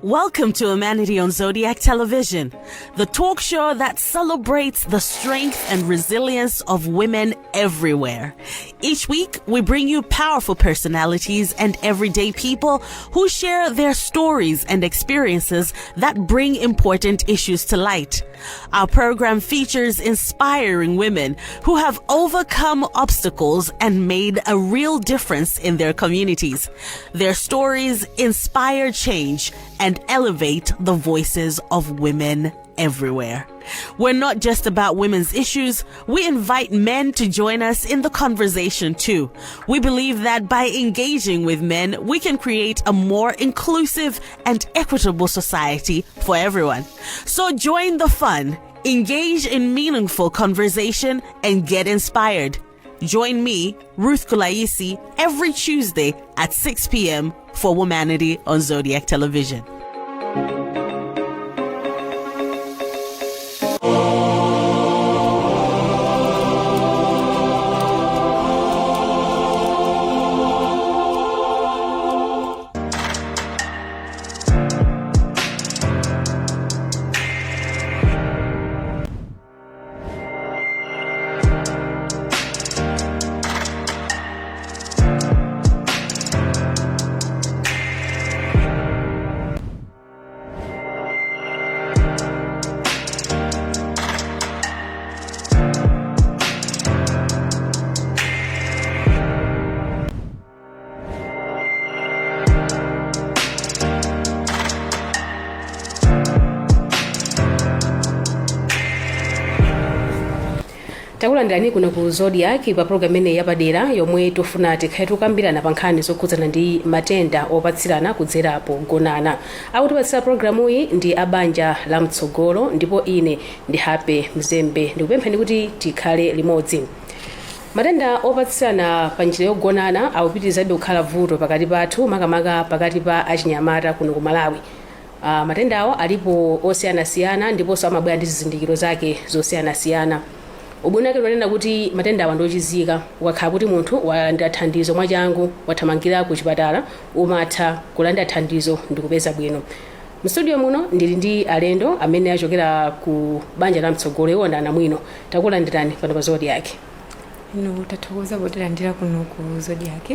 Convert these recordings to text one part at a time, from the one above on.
Welcome to Womanity on Zodiak Television, the talk show that celebrates the strength and resilience of women everywhere. Each week, we bring you powerful personalities and everyday people who share their stories and experiences that bring important issues to light. Our program features inspiring women who have overcome obstacles and made a real difference in their communities. Their stories inspire change and elevate the voices of women everywhere. We're not just about women's issues, we invite men to join us in the conversation too. We believe that by engaging with men, we can create a more inclusive and equitable society for everyone. So join the fun, engage in meaningful conversation, and get inspired. Join me, Ruth Kulaisi, every Tuesday at 6 p.m. for Womanity on Zodiak Television. Takulandirani kuno ku Zodiak pa program imeneyi yapadera yomwe tifuna tikhale tikukambirana pa nkhani zokhudzana ndi matenda opatsirana kudzera pogonana. Akutipatsira programuyi ndi a Banja la Mtsogolo, ndipo ine ndi Happy Mzembe. Ndikupempheni kuti tikhale limodzi. Matenda opatsirana pa njira yogonana akupitirizabe kukhala vuto pakati pathu, makamaka pakati pa achinyamata kuno ku Malawi. Matendawo alipo osiyanasiyana ndiponso amabwera ndi zizindikiro zake zosiyanasiyana. Ubwino wake unanena kuti matendawa ndiochizika. Ukakhala kuti munthu walandira thandizo mwachangu, wathamangira ku chipatala, umatha kulandira thandizo ndikupeza bwino. Mstudio muno ndili ndi alendo amene achokera ku Banja la Mtsogolo. Iwo ndi anamwino. Takulandirani pano pa Zodiak. Ino tathokoza potilandira kuno ku Zodiak.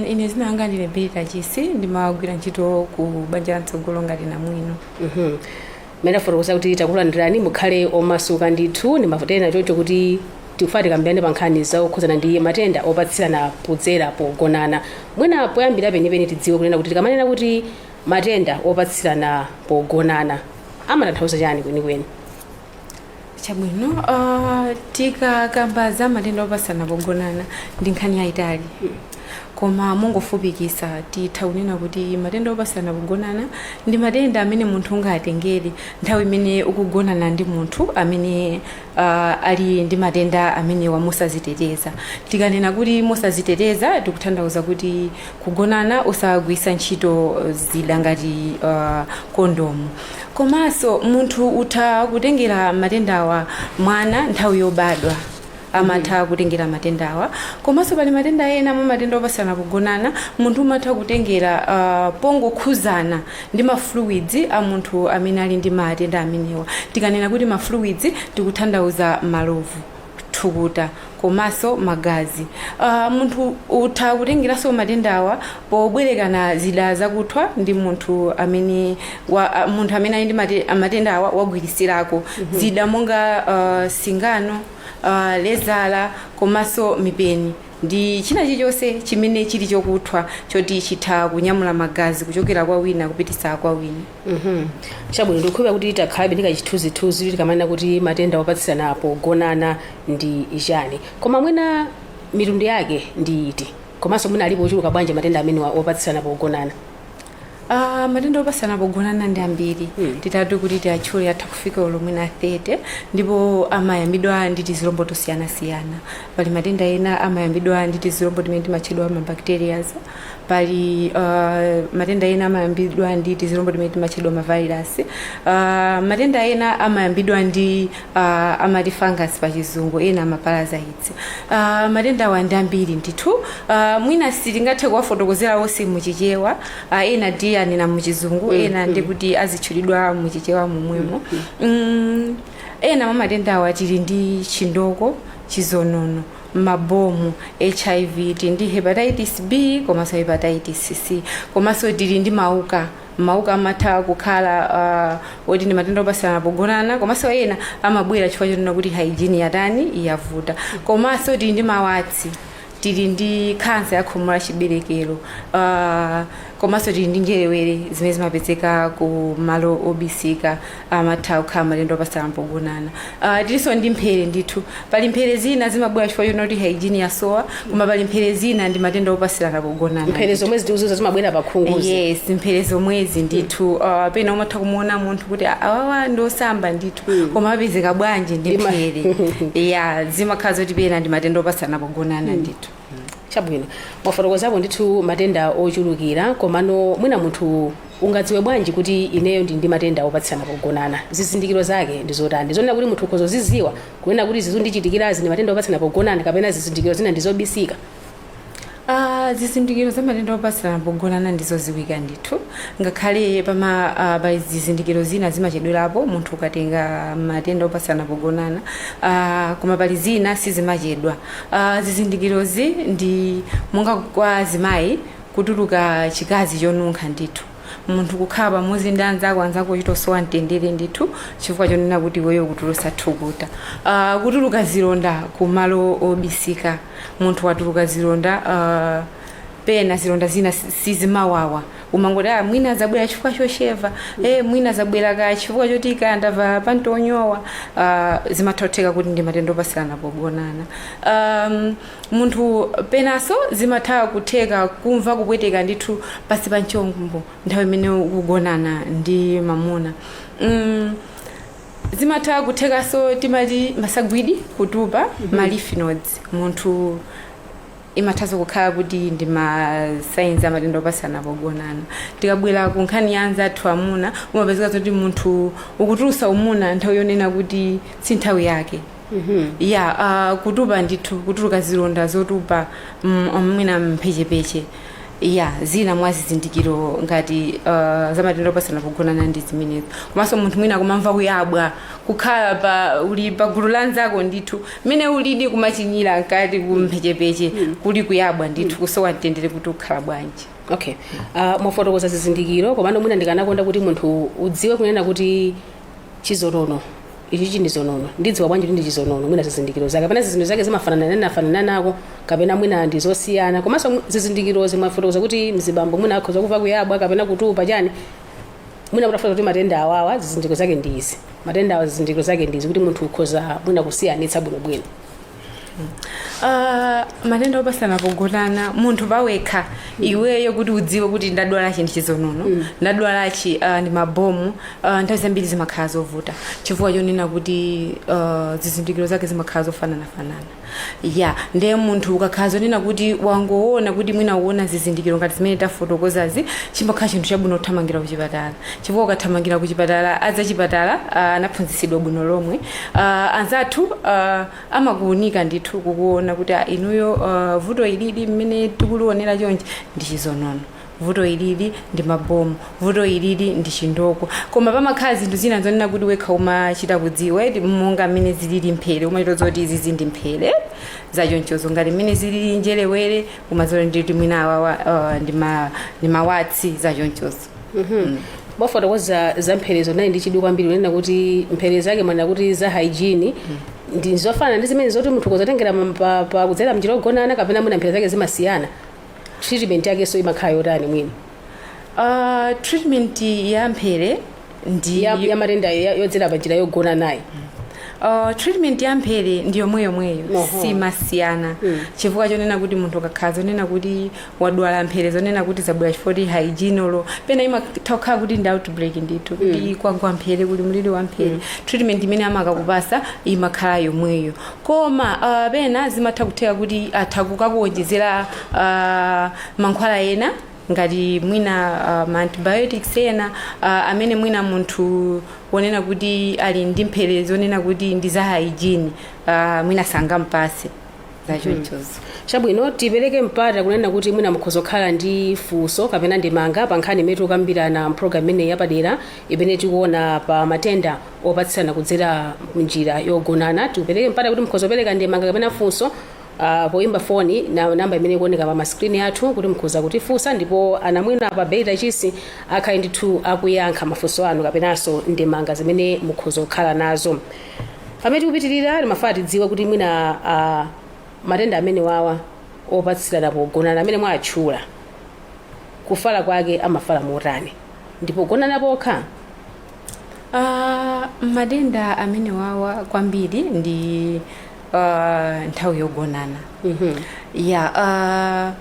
Ine zina langa ndine Berita Chisi, ndimagwira ntchito ku Banja la Mtsogolo ngati namwino. Mmene afotokoza kuti takulandirani, mukhale omasuka ndithu. Ndimavotera choncho kuti tikufuna tikambirane pa nkhani zokhudzana ndi matenda opatsirana kudzera pogonana. Mwina poyambira penipeni tidziwe kunena kuti tikamanena kuti matenda opatsirana pogonana, amatanthauza chani kwenikweni? Chabwino, tikakamba za matenda opatsirana pogonana ndi nkhani yayitali, koma mongofupikisa titha kunena kuti matenda opatsirana pogonana ndi matenda amene munthu ungatengere nthawi imene ukugonana ndi munthu amene ali ndi matenda amenewa mosaziteteza. Tikanena kuti mosaziteteza, tikutanthauza kuti kugonana osagwiritsa ntchito zida ngati kondomu. Komanso munthu utha kutengera matendawa mwana nthawi yobadwa, amatha kutengera matendawa. Komanso pali matenda ena mwa matenda opatsirana pogonana, munthu umatha kutengera pongokhuzana ndi ma fluids a munthu amene ali ndi matenda amenewa. Tikanena kuti ma fluids, tikutanthauza malovu, thukuta komanso magazi. Munthu utha kutengeranso matendawa pobwerekana zida zakuthwa ndi munthu amene munthu amene ali ndi matendawa wagwirisirako zida monga singano, lezala komanso mipeni ndi china chilichonse chimene chili chokuthwa choti chitha kunyamula magazi kuchokera kwa wina kupititsa kwa wina. Chabwino, ndikukhulupirira kuti takhalabe ndi kachithunzithunzi kuti tikamanena kuti matenda opatsirana pogonana ndi chani. Koma mwina mitundu yake ndi iti, komanso mwina alipo ochuluka bwanji matenda amene opatsirana pogonana? Matenda opatsirana pogonana ndi ambiri. Titati kuti tiatchule atha kufika olo mwina 30, ndipo amayambidwa ndi tizilombo tosiyanasiyana. Pali matenda ena amayambidwa ndi tizilombo timene timatchedwa ma bacterias. Pali matenda ena amayambidwa ndi tizilombo timene timatchedwa ma virus. Matenda ena amayambidwa ndi amati fungus pa Chizungu, ena ama parasites. Matenda awa ndi ambiri ndithu. Mwina sitingathe kuwafotokozera onse muchichewa. Ena ndi Tianena muchizungu, ena ndi kuti azitchulidwa muchichewa momwemo. Ena mwa matenda awa tili ndi chindoko, chizonono, mabomu, HIV, tili ndi hepatitis B komanso hepatitis C, komanso tili ndi mauka. Mauka amatha kukhala oti ndi matenda opasirana pogonana, komanso ena amabwera chifukwa chonena kuti hygiene yatani, yavuta. Komanso tili ndi mawatsi, tili ndi khansa ya khomo la chiberekero, komanso tili ndi njerewere zimene zimapezeka ku malo obisika, amatha kukhala matenda opasirana pogonana. Tilinso ndi mphere ndithu. Pali mphere zina zimabwera chifukwa chonena kuti hygiene yasowa, koma pali mphere zina ndi matenda opasirana pogonana. Mphere zomwe zitiuzuza zimabwera pa khunguzi? Yes, mphere zomwezi ndithu. Pena umatha kumuona munthu kuti awawa ndosamba ndithu, koma apezeka bwanji ndi mphere? Ya, zimakhala zoti pena ndi matenda opasirana pogonana ndithu. Chabwino, mwafotokozapo ndithu matenda ochulukira, komano mwina munthu ungadziwe bwanji kuti ineyo ndi matenda opatsirana pogonana? Zizindikiro zake ndi zotani, zonena kuti munthu ukhoza ziziwa kunena kuti zizundichitikirazi ndi matenda opatsirana pogonana, kapena zizindikiro zina ndi zobisika? Zizindikiro za matenda opatsirana pogonana ndizoziwika ndithu, ngakhale pama pa zizindikiro zina zimachedwerapo munthu ukatenga matenda opatsirana pogonana, koma pali zina sizimachedwa. Zizindikirozi ndi monga kwa azimayi kutuluka chikazi chonunkha ndithu, munthu kukhala pamodzi ndi anzako, anzako chitosowa mtendere ndithu chifukwa chonena kuti iweyo kutulusa thukuta, kutuluka zilonda kumalo obisika. Munthu watuluka zilonda, pena zilonda zina sizimawawa, umangoti mwina zabwera chifukwa chosheva, mwina zabwera ka chifukwa choti kandava pantonyowa. Zimatha kutheka kuti ndi matenda opasirana pogonana. Munthu penanso zimatha kutheka kumva kupweteka ndithu pasi pa mchombo nthawi imene ukugonana ndi mamuna. Zimatha kuthekanso timati masagwidi kutupa, ma lymph nodes. Munthu imathanso kukhala kuti ndi ma signs amatenda opasirana pogonana. Tikabwera ku nkhani ya anzathu amuna, umapezeka zoti munthu ukutulusa umuna nthawi yonena kuti si nthawi yake. Ya, kutupa ndithu, kutuluka zilonda zotupa mwina mphechepeche. Ya, zina mwa zizindikiro ngati za matenda opasirana pogonana ndi zimenezo. Komanso munthu mwina kumamva kuyabwa, kukhala pa uli pa gulu la anzako ndithu, mmene ulidi kumachinyira mkati kumphechepeche, kuli kuyabwa ndithu, kusowa mtendere kuti ukhala bwanji. Okay, mwafotokoza zizindikiro, komano mwina ndikanakonda kuti munthu udziwe kunena kuti chizonono ichichi ndi zonono, ndidziwa bwanji kuti ndi chizonono? Mwina zizindikiro zake, kapena zizindikiro zake zimafanana nafanana nako, kapena mwina ndi zosiyana? Komanso zizindikirozi mwafotokoza kuti mzibambo mwina akhoza kuva kuyabwa kapena kutupa chani. Mwina kutafotokoza kuti matenda awawa zizindikiro zake ndi izi, matenda awa zizindikiro zake ndi izi, kuti munthu ukhoza mwina kusiyanitsa bwinobwino. Matenda opasana pogonana, munthu pawekha iweyo kuti udziwe kuti ndadwalachi ndi chizonono, ndadwalachi ndi mabomu, nthawi zambiri zimakhala zovuta chifukwa chonena kuti zizindikiro zake zimakhala zofananafanana. Ya, ndiye munthu ukakhala zonena kuti wangoona kuti mwina uona zizindikiro ngati zimene tafotokozazi, chimakhala chinthu chabwino kuthamangira kuchipatala, chifukwa ukathamangira kuchipatala, adzachipatala anaphunzitsidwa bwino lomwe. Anzathu amakuunika ndithu kukuona kuti inuyo, vuto ilili mmene tikulionera chonchi ndi chizonono, vuto ilili ndi mabomu, vuto ilili ndi chindoko. Koma pamakhala zinthu zina zonena kuti wekha umachita kudziwa, monga mmene zilili mphere, umachita zoti izizi ndi mphere zachonchozo, ngati mmene zilili njerewere, umazoti nditi mwina awawa ndi mawatsi zachonchozo. Mwafotokoza za mpherezo, nayi ndi chidwi kwambiri kunena kuti mphere zake mwanena kuti za hygiene ndi zofanana ndi zimene zoti munthu kozatengera pa kudzera mnjira ogonana, kapena mwina mphere zake zimasiyana? Treatment yakenso imakhala yotani mwina? Treatment ya mphere ndi ya matenda yodzera pa njira yogona nayi. Treatment ya mphere ndi yomweyomweyo. Simasiyana chifukwa chonena kuti munthu ukakhala zonena kuti wadwala mphere zonena kuti zabwera chifukwa kuti hygiene olo pena imatha kukhala kuti ndi outbreak ndithu, kuti kwagwa mphere, kuli mliri wa mphere, treatment imene amakakupasa imakhala yomweyo. Koma pena zimatha kutheka kuti atha kukakuonjezera mankhwala ena, ngati mwina ma antibiotics ena amene mwina munthu wonena kuti ali ndi mphere zonena kuti ndi za hygiene mwina sangampase. Zachonchozo. Chabwino, tipereke mpata kunena kuti mwina mukhoza kukhala ndi funso kapena ndemanga pa nkhani imene tikukambirana mpulogalamu imeneyi yapadera imene tikuona pa matenda opatsirana kudzera mnjira yogonana. Tipereke mpata kuti mukhoza kupereka ndemanga kapena funso poimba foni na namba imene ikuoneka pa maskrini athu, kuti mukhoza kutifunsa, ndipo anamwino pa Beta Chisi akhale ndithu akuyankha mafunso anu kapenanso ndemanga zimene mukhoza kukhala nazo. Pamene tikupitirira, timafuna tidziwe kuti mwina matenda amene wawa opatsirana pogonana amene mwatchula, kufala kwake amafala motani, ndipo gonana pokha? Matenda amene wawa kwambiri ndi nthawi yogonana. Ya,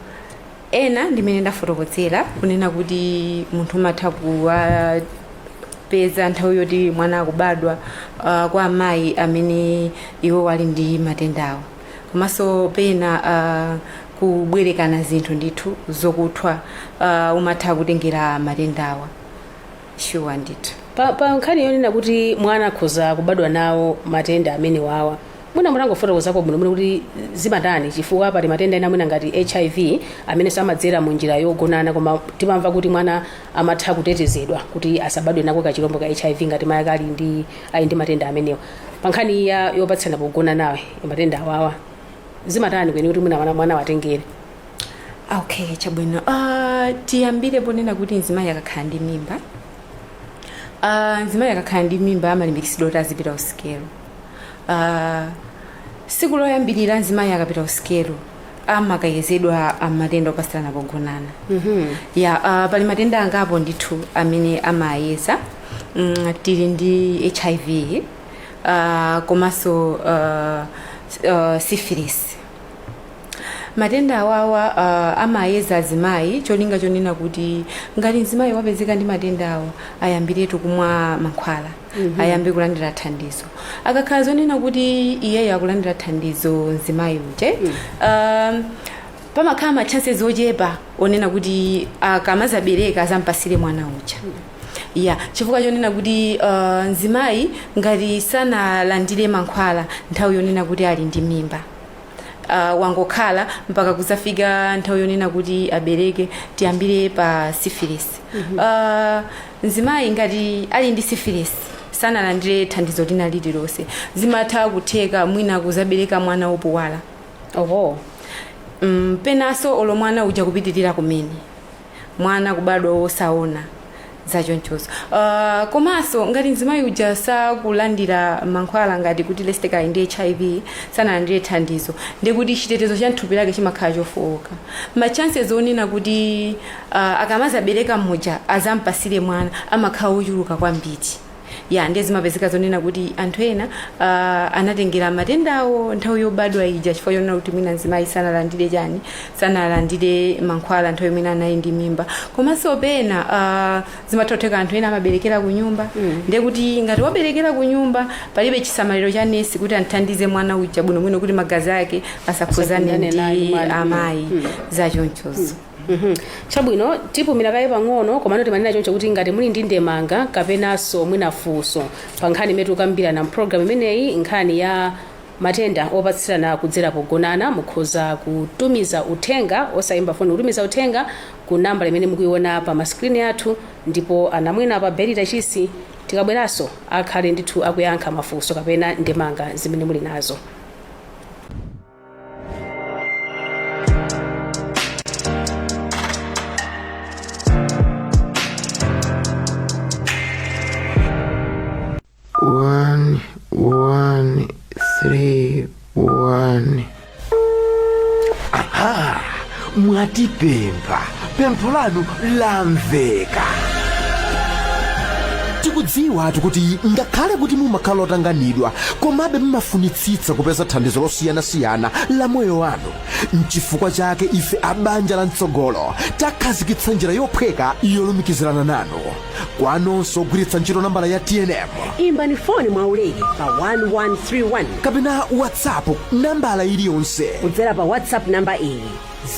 ena ndimene ndafotokozera kunena kuti munthu umatha kuwapeza nthawi yoti mwana akubadwa kwa amayi amene iwo wali ndi matendawo, komanso pena kubwerekana zinthu ndithu zokuthwa, umatha kutengera matendawa, sure ndithu. Pa nkhani yonena kuti mwana akhoza kubadwa nawo matenda amene wawa, mwina mutangofotokozako bwino bwino kuti zimatani, chifukwa pali matenda ena mwina ngati HIV amene samadzera mu njira yogonana, koma timamva kuti mwana amatha kutetezedwa kuti asabadwe nako kachilombo ka HIV ngati mayi ali ndi matenda amenewa. Pa nkhani ya yopatsana pogona nawe, matenda awawa zimatani kweni kuti mwina mwana watengere? Okay, chabwino. Tiyambire ponena kuti mzimayi akakhala ndi mimba, mzimayi akakhala ndi mimba amalimbikitsidwa kuti azipita usikelo. Siku loyambirira mzimayi akapita usikelo amakayezedwa matenda opatsirana pogonana. Ya, pali matenda angapo ndithu amene amayeza. Tili ndi HIV, komanso syphilis. Matenda awawa amayeza azimayi cholinga chonena kuti ngati mzimayi wapezeka ndi matenda awo, ayambiretu kumwa mankhwala, ayambe kulandira thandizo. Akakhala zonena kuti iyeyo akulandira thandizo mzimayi uje, pamakhala ma chances ochepa onena kuti akamazabereka azampasire mwana uja, ya, chifukwa chonena kuti mzimayi ngati sanalandire mankhwala nthawi yonena kuti ali ndi mimba, wangokhala mpaka kuzafika nthawi yonena kuti abereke. Tiyambire pa syphilis. Mzimayi ngati ali ndi syphilis, sanalandire thandizo lina lililonse, zimatha kutheka mwina kuzabereka mwana wopuwala. Oho. Penanso olo mwana uja kupitirira kumene mwana kubadwa wosaona, zachonchozo. Komanso ngati mzimayi uja sakulandira mankhwala, ngati kuti let's say ali ndi HIV, sanalandire thandizo, ndikuti chitetezo cha mthupi lake chimakhala chofowoka. Ma chances onena kuti akamazabereka mmuja azampasire mwana amakhala ochuluka kwambiri. Ya, ndiye zimapezeka zonena kuti anthu ena anatengera matendawo nthawi yobadwa ija, chifukwa chonena kuti mwina mzimayi sanalandire chani, sanalandire mankhwala nthawi imene anali ndi mimba. Komanso pena zimatha anthu ena amaberekera ku nyumba. Ndiye kuti ngati waberekera ku nyumba, palibe chisamaliro cha nesi kuti anthandize mwana uja bwinobwino kuti magazi ake asakhuzane asagundane naye ndi mwana. amayi, zachonchozo. Chabwino, tipumira kaye pang'ono, komano timanena choncho kuti ngati muli ndi ndemanga kapenanso mwina funso pa nkhani imene tikukambirana mpulogalamu imeneyi, nkhani ya matenda opatsirana kudzera pogonana, mukhoza kutumiza uthenga, osayimba foni, kutumiza uthenga ku nambala imene mukuiona pa maskrini athu, ndipo anamwino pa Belita Chisi tikabweranso akhale ndithu akuyankha mafunso kapena ndemanga zimene muli nazo. 1 1 3 1. Aha, mwatipempha, pempho lanu lamveka. Tikudziwa kuti ngakhale kuti mumakhala otanganidwa, komabe mumafunitsitsa kupeza thandizo losiyanasiyana la moyo wanu. Nchifukwa chake ife a Banja la Mtsogolo takhazikitsa njira yophweka yolumikizirana nanu. Kwa nonse ogwiritsa ntchito nambala ya TNM, imbani foni mwaulere pa 1131 kapena WhatsApp nambala iliyonse kudzera pa WhatsApp namba iyi,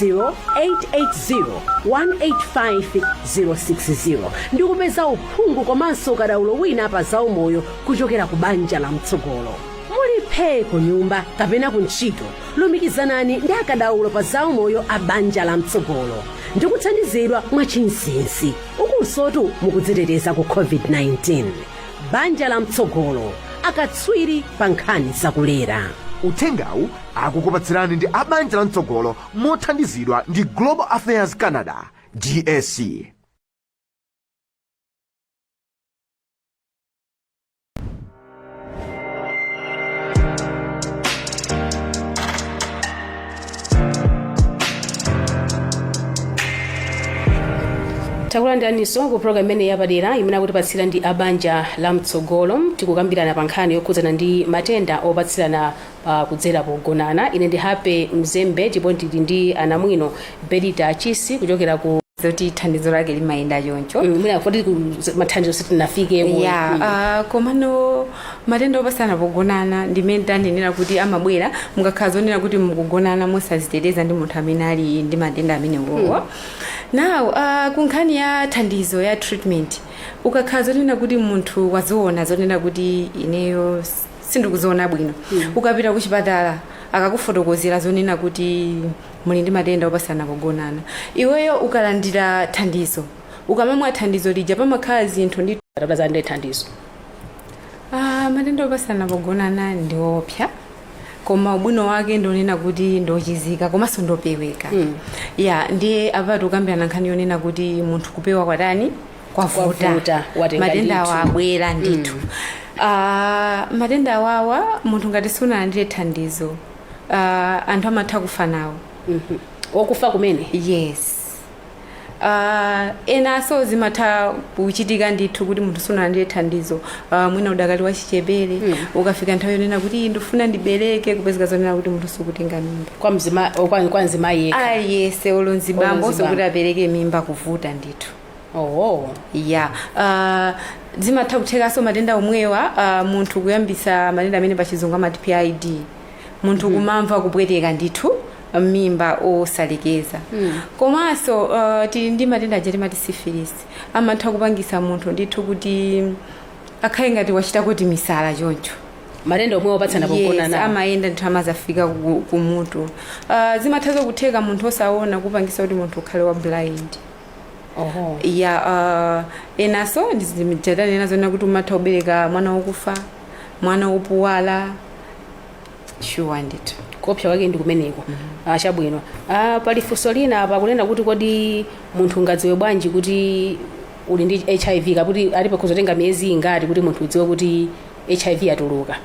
0880 185 060, ndi kupeza uphungu komanso ukadaulo wina pa zaumoyo kuchokera ku Banja la Mtsogolo. Muli phe. phee ku nyumba kapena ku ntchito, lumikizanani ndi akadaulo pa zaumoyo a Banja la Mtsogolo ndi kuthandizidwa mwachinsinsi, ukunsotu mukudziteteza ku COVID-19. Banja la Mtsogolo, akatswiri pa nkhani zakulera. Uthengawu akukupatsirani ndi a Banja la Mtsogolo mothandizidwa ndi Global Affairs Canada, GAC. Takulandiraninso ku program imene yapadera imene akutipatsira ndi abanja la Mtsogolo. Tikukambirana pa nkhani yokhudzana ndi matenda opatsirana kudzera pogonana. Ine ndi Hape Mzembe ndipo ndili ndi anamwino Belita Chisi kuchokera ku Zoti thandizo lake limayenda choncho. Mwina kuti mathandizo sitinafike. Ya, komano matenda opatsirana pogonana ndimene tanenera kuti amabwera mukakhala zonena kuti mukugonana mosaziteteza ndi munthu amene ali ndi matenda amenewowo. Now, ku nkhani ya thandizo ya treatment, ukakhala zonena kuti munthu waziona zonena kuti ineyo sindikuziona bwino, ukapita kuchipatala akakufotokozera zonena kuti muli ndi matenda opatsirana pogonana, iweyo ukalandira thandizo, ukamamwa thandizo lija, pamakhala zinthu ndi Tapeza thandizo. Matenda opatsirana pogonana ndi opsa, koma ubwino wake ndionena kuti ndochizika komanso ndopeweka. Ya, ndiye apa tikukambirana nkhani yonena kuti munthu kupewa kwatani? Kwavuta. Kwavuta, watenga matenda ndithu. awa abwera ndithu. Matenda awawa, munthu ngati sunalandire thandizo, anthu amatha kufa nawo. Okufa kumene? Yes. Enanso zimatha kuchitika ndithu kuti munthu sunalandire thandizo, mwina udakali wachichepere, ukafika nthawi yonena kuti ndifuna ndibereke, kupezeka zonena kuti munthu sukutenga mimba. Kwa mzima, o, kwa mzimayi yekha? Aliyese, olo mzibambo. Olo mzibambo. Kuti apereke mimba kuvuta ndithu. Oh. Ya, zimatha kuthekanso matenda omwewa, munthu kuyambisa matenda amene pachizungu amati PID, munthu kumamva kupweteka ndithu mimba osalekeza. Komanso tili ndi matenda aja timati syphilis, amatha kupangisa munthu ndithu kuti akhale ngati wachita kuti misala choncho. Matenda omwe opatsana pogonana. Yes, amayenda ndithu, amazafika kumutu. Zimatha kutheka munthu osaona, kupangisa kuti munthu ukhale wa blind. Oho. Ya, enaso ndijatanena zona kuti umatha kubereka mwana wokufa, mwana wopuwala, sure ndithu. Kuopsa kwake ndi kumeneko. Chabwino. Pali funso lina apa kunena kuti kodi munthu ungadziwe bwanji kuti uli ndi HIV, kakuti alipo kuzotenga miyezi ingati kuti munthu udziwe kuti HIV yatuluka,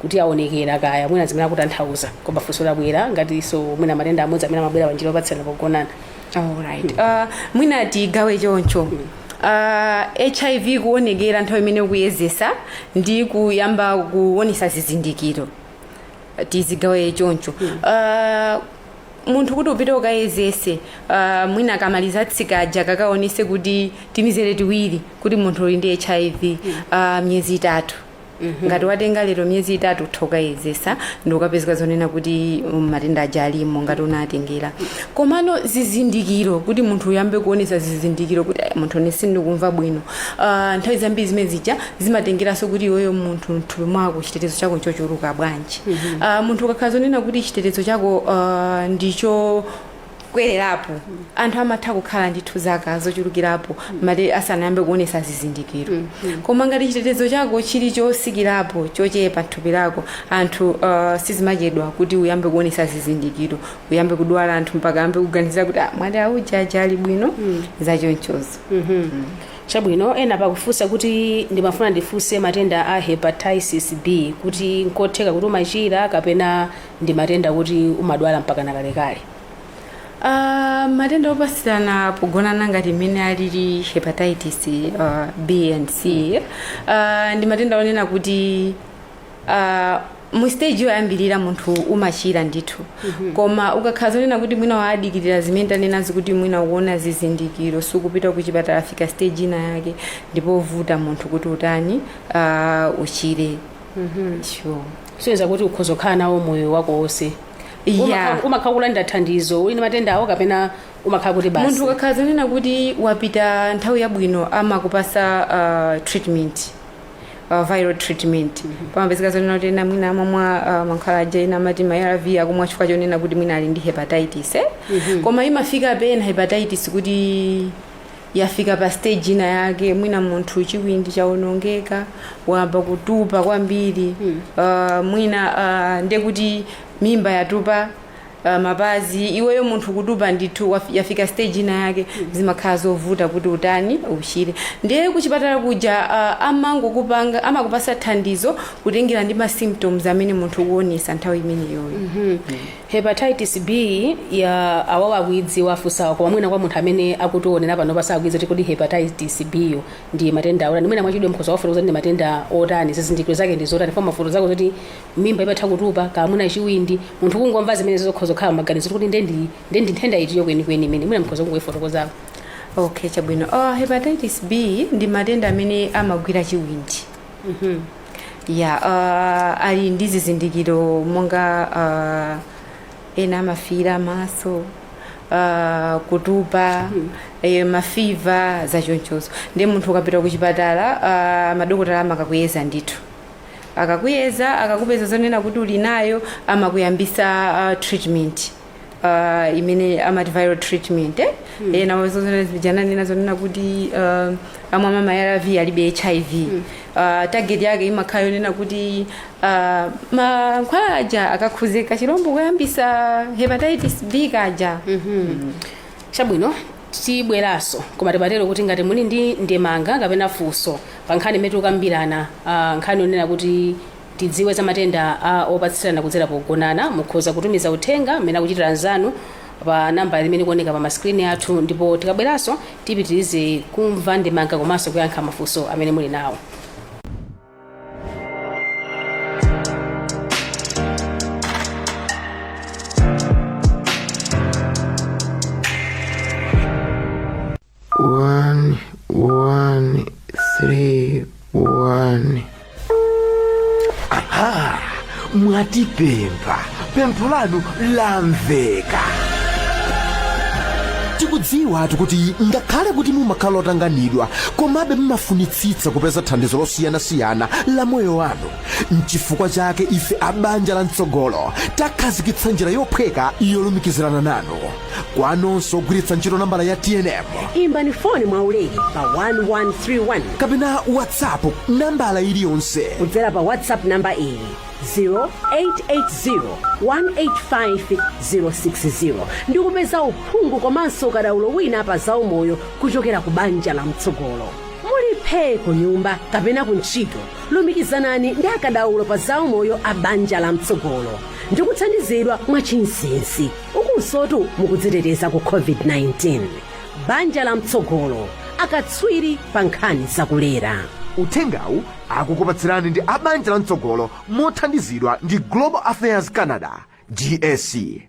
kuti aonekera, kaya mwina zimene akutanthauza, koma funso labwera ngatinso mwina matenda amodzi amene amabwera panjira opatsirana pogonana. Alright, mwina tigawe choncho. HIV kuonekera nthawi imene ukuyezesa ndi kuyamba kuonesa zizindikiro, tizigawe choncho. Munthu kuti upite ukayezese, mwina akamaliza tsikaja kakaonese kuti timizere tiwiri kuti munthu uli ndi HIV, miyezi 3. Ngati watenga lero, miyezi 3 utha ukayezesa ndi ukapezeka zonena kuti matenda aja alimo ngati unatengera. Komano zizindikiro, kuti munthu uyambe kuonesa zizindikiro kuti "Ai, munthu ine sindikumva bwino," nthawi zambiri zimene zija zimatengeranso kuti iweyo munthu mthupi mwako chitetezo chako nchochuluka bwanji. Munthu ukakhala zonena kuti chitetezo chako ndicho kwererapo, anthu amatha kukhala ndithu zaka zochulukirapo mate asanayambe kuonesa zizindikiro. Koma ngati chitetezo chako chili chosikirapo, chochepa mthupi lako, anthu sizimachedwa kuti uyambe kuonesa zizindikiro, uyambe kudwala, anthu mpaka ayambe kuganizira kuti ah, mwati auja aja ali bwino, zachonchozo. Chabwino. Ena pakufunsa kuti ndimafuna ndifunse matenda a hepatitis B, kuti nkotheka kuti umachira kapena ndi matenda kuti umadwala mpaka nakalekale? Matenda opasirana pogonana ngati mmene alili hepatitis B and C, ndi matenda onena kuti mu stage yoyambirira munthu umachira ndithu. Koma ukakhala zonena kuti mwina waadikirira zimene tanenazi, kuti mwina ukuona zizindikiro, sukupita kuchipatala, afika stage ina yake ndipo vuta munthu kuti utani, uchire. Sure. Siyeza kuti ukhoza kukhala nawo moyo wako wonse? Yeah. Umakhala kulandira thandizo uli ndi matenda awo kapena umakhala kuti basi? Munthu ukakhala zonena kuti wapita nthawi yabwino, amakupasa treatment. Viral treatment. Pamapezeka zonena kuti ena mwina amamwa mankhwala aja ena amati ma ARV, akumwa chifukwa chonena kuti mwina ali ndi hepatitis, eh? Koma imafika pena hepatitis kuti yafika pa stage ina yake, mwina munthu chiwindi chawonongeka, wayamba kutupa kwambiri, mwina ndekuti mimba yatupa, mapazi, iweyo munthu kutupa ndithu, yafika stage ina yake, zimakhala zovuta kuti utani, uchire. Ndiye kuchipatala kuja amangokupanga, amakupasa thandizo kutengera ndi ma symptoms amene munthu ukuonesa nthawi imeneyoyo. Hepatitis B ya awawa akuidziwa afusawa, koma mwina kwa munthu amene akutionera pano pasakuidziwa kuti kodi hepatitis B yo ndi matenda otani, mwina mwachidwe mkhoza wafotokoza ndi matenda otani, zizindikiro zake ndi zotani? Foma mafoto zako zoti mimba imatha kutupa, kamwina chiwindi, munthu kungomva zimene zokhoza kukhala maganizo kuti ndendi nthenda itiyo kwenikweni imene mwina mkhoza kungoifotokozako. Okay, chabwino. Hepatitis B ndi matenda amene amagwira chiwindi. Ya, ali ndi zizindikiro monga ena amafira maso, kutupa, ma fever, zachonchozo. Ndiye munthu ukapita kuchipatala, madokotala amakakuyeza ndithu. Akakuyeza, akakupeza zonena kuti uli nayo, amakuyambisa treatment imene amati viral treatment, eh? Ena jananena zonena kuti amwe ama ARV alibe HIV. Target yake imakhala yonena kuti mankhwala aja akakhuze kachilombo kuyambisa hepatitis B kaja. Chabwino, tibweranso, koma tibatero kuti ngati muli ndi ndemanga kapena funso pa nkhani imene tikukambirana, nkhani yonena kuti tidziwe za matenda opatsirana kudzera pogonana, mukhoza kutumiza uthenga mmene akuchitira anzanu pa namba imene ikuoneka pa maskrini athu, ndipo tikabweranso tipitirize kumva ndemanga komanso kuyankha mafunso amene muli nawo. 1 1 3 1. Aha, mwatipempha, pempho lanu lamveka. Tikudziwa kuti ngakhale kuti mumakhala otanganidwa, komabe mumafunitsitsa kupeza thandizo losiyanasiyana la moyo wanu. Nchifukwa chake ife a Banja la Mtsogolo takhazikitsa njira yophweka yolumikizirana nanu. Kwa nonse ogwiritsa ntchito nambala ya TNM, imbani foni mwaulere pa 1131 kapena WhatsApp nambala iliyonse kudzera pa WhatsApp namba iyi 0880 185 060 ndi kupeza uphungu komanso ukadaulo wina pa zaumoyo kuchokera ku Banja la Mtsogolo. Muli phee ku nyumba kapena ku ntchito, lumikizanani ndi akadaulo pa zaumoyo a Banja la Mtsogolo ndi kuthandizidwa mwachinsinsi, ukunsotu mukudziteteza ku COVID-19. Banja la Mtsogolo, akatswiri pa nkhani zakulera. Uthengawu akukupatsirani ndi a Banja la Mtsogolo mothandizidwa ndi Global Affairs Canada, GAC.